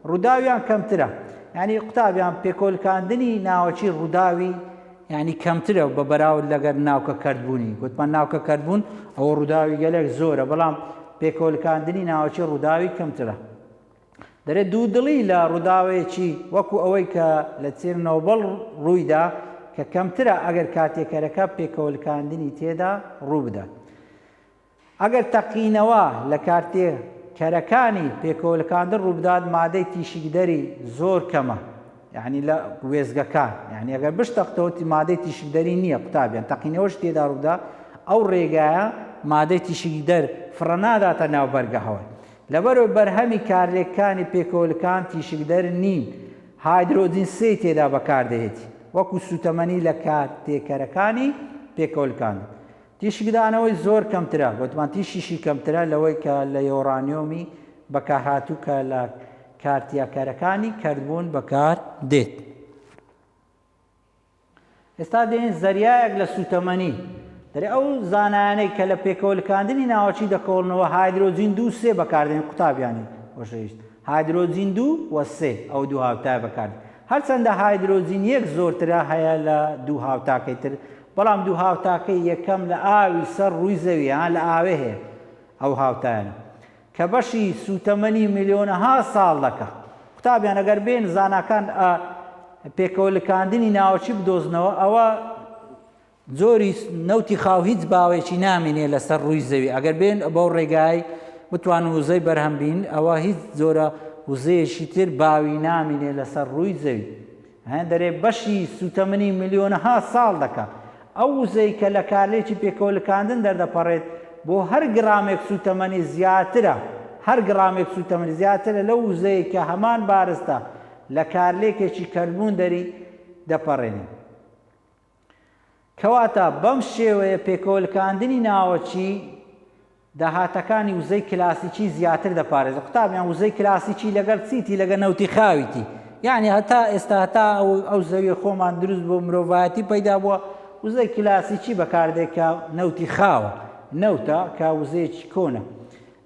ڕووداویان کەمترە یعنی قوتابیان پێکۆلکاندنی ناوەکی ڕووداوی یعنی کەمترە بە بەراورد لەگەر ناوکە کەرتبوونی گوتمان ناوکە کەرتبوون ئەوە ڕووداوی گەلێک زۆرە بەڵام پێکۆلکاندنی ناوەکی ڕووداوی کەمترە دەرێ دوودڵی لە ڕووداوێکی وەکو ئەوەی کە لە چێرنۆبڵ ڕوویدا کە کەمترە ئەگەر کارتێکەرەکە پێکەوەلکاندنی تێدا ڕووبدات. ئەگەر تەقینەوە لە کارتێکەرەکانی پێکەوەلکاندن ڕووبدات مادەی تیشکدەری زۆر کەمە یعنی لە وێستگەکان یعنی ئەگەر بشتەقتەوە مادەی تیشکدەری نییە قوتابیان تەقینەوەش تێدا ڕووبدا ئەو ڕێگایە مادەی تیشکدەر فڕەناداتە ناو بەرگە هەوای لەبەرەوەی بەرهەمی کارلێککانی پێکەوەلکان تیشکدەر نین هایدرۆجین سێی تێدا بەکاردەهێت وەکو سوتەمەنی لە کارتێکەرەکانی پێکەوەلکاندن تیشکدانەوەی زۆر کەمترە، گوتمان تیشکیشی کەمترە لەوەی کە لە یۆرانیۆمی بەکارهاتوو کە لە کارتیاکەرەکانی کەرتبوون بەکار دێت. ئێستا دێن زەریایەک لە سووتەمەنی دەرێ ئەو زانایانەی کە لە پێکەوەلکاندنی ناوەکی دەکۆڵنەوە هایدرۆجین دوو سێ بەکاردێن قوتابیانی خۆشەویست هایدرۆجین دوو و سێ ئەو دوو هاوتایە بەکاردێن هەرچەندە هایدرۆجین یەک زۆرترە هەیە لە دوو هاوتاکەی تر بەڵام دوو هاوتاکەی یەکەم لە ئاوی سەر ڕووی زەوی ها لە ئاوێ هەیە ئەو هاوتایانە کە بەشی سووتەمەنی ملیۆنەها ساڵ دەکا. قوتابیان ئەگەر بێن زاناکان ئە پێکەوە لکاندنی ناوەکی بدۆزنەوە ئەوە جۆری نەوتی خاو هیچ باوێکی نامینێ لەسەر ڕووی زەوی ئەگەر بێن بەو ڕێگای بتوان وزەی بەرهەم بین ئەوە هیچ جۆرە وزەیەکی تر باوی نامینێ لەسەر ڕووی زەوی. هەندەرێ بەشی سووتەمەنی ملیۆنەها ساڵ دەکا. ئەو وزەی کە لە کارلێکی پێکەوەلکاندن دەردەپەڕێت بۆ هەر گڕامێک سووتەمەنی زیاترە هەر گڕامێک سووتەمەنی زیاترە لەو وزەی کە هەمان بارستە لە کارلێکێکی کەربوون دەری دەپەڕێنێ. کەواتە بەم شێوەیە پێکەوەلکاندنی ناوەکی داهاتەکانی وزەی کلاسیکی زیاتر دەپارێزێت. قوتابیان وزەی کلاسیکی لەگەڵ چیتی؟ لەگەڵ نەوتی خاویتی. یعنی هەتا ئێستا هەتا ئەو زەوی خۆمان دروست بۆ مرۆڤایەتی پەیدا بووە وزەی کلاسیکی بەکاردێت کە نەوتی خاوە نەوتە کە وزەیەکی کۆنە.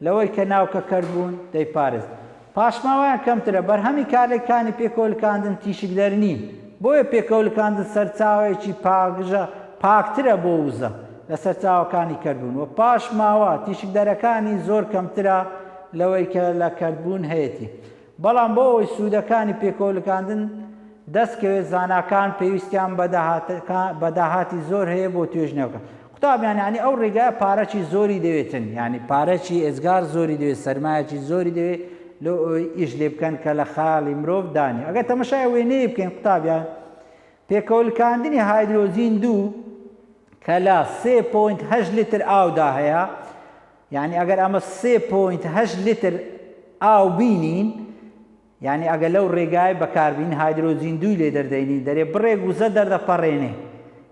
لەوەی کە ناوکە کەرت بوون دەیپارێزن. پاشماوەیان کەمترە، بەرهەمی کارلێککانی پێکەوەلکاندن تیشکدەر نین، بۆیە پێکەوەلکاندن سەرچاوەیەکی پاکژە پاکترە بۆ وزە لە سەرچاوەکانی کەرتبوون و پاشماوە تیشکدەرەکانی زۆر کەمترە لەوەی کە لە کەرتبوون هەیەتی. بەڵام بۆ ئەوەی سوودەکانی پێکەوەلکاندن دەستکەوێت زاناکان پێویستیان بە داهاتی زۆر هەیە بۆ توێژینەوەکە. قوتابیان یانی ئەو ڕێگایە پارەکی زۆری دەوێتن یانی پارەکی ئێجگار زۆری دەوێت سەرمایەکی زۆری دەوێت لۆ ئەوەی ئیش لێ بکەن کە لە خەیاڵی مرۆڤ دانێ ئەگەر تەمەشای وێنەیە بکەین قوتابیان پێکەوەلکاندنی هایدرۆجین دوو کە لە 3.8 لیتر ئاودا هەیە یعنی ئەگەر ئەمە 3.8 لیتر ئاو بینین یانی ئەگەر لەو ڕێگای بەکاربین هایدرۆجین دووی لێ دەردەینین دەرێ بڕێک وزە دەردەپەڕێنێ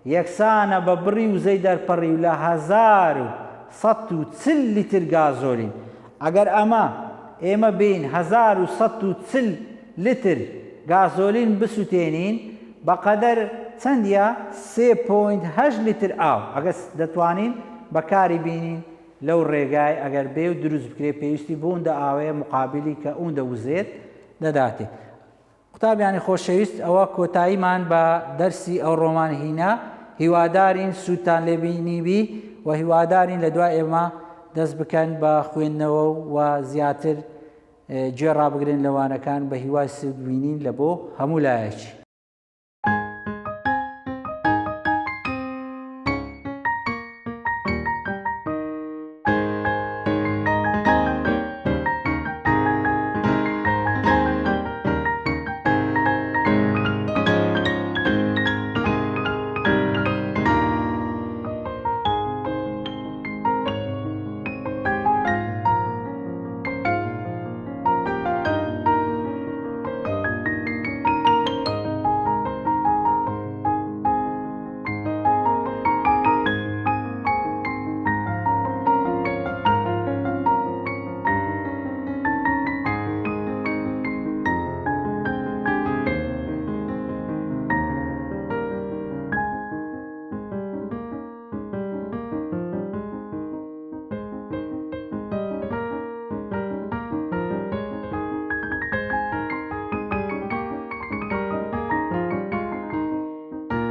یەکسانە بە بڕی وزەی دەرپەڕیو لە 1140 لیتر گازۆلین ئەگەر ئەمە ئێمە بێین 1140 لیتر گازۆلین بسوتێنین بەقەدەر چەندیە 3.8 لیتر ئاو ئەگەر دەتوانین بەکاری بینین لەو ڕێگای ئەگەر بێ و دروست بکرێ پێویستی بە ئوندە ئاوەیە مقابلی کە ئوندە وزێت دەداتێ. قوتابیانی خۆشەویست ئەوە کۆتاییمان بە دەرسی ئەوڕۆمان هینا هیوادارین سوودتان لێ بینیبی و هیوادارین لە دوای ئێمە دەست بکەن بە خوێندنەوە و زیاتر گوێ ڕابگرن لە وانەکان بە هیوای سوود بینین لە بۆ هەموو لایەکی.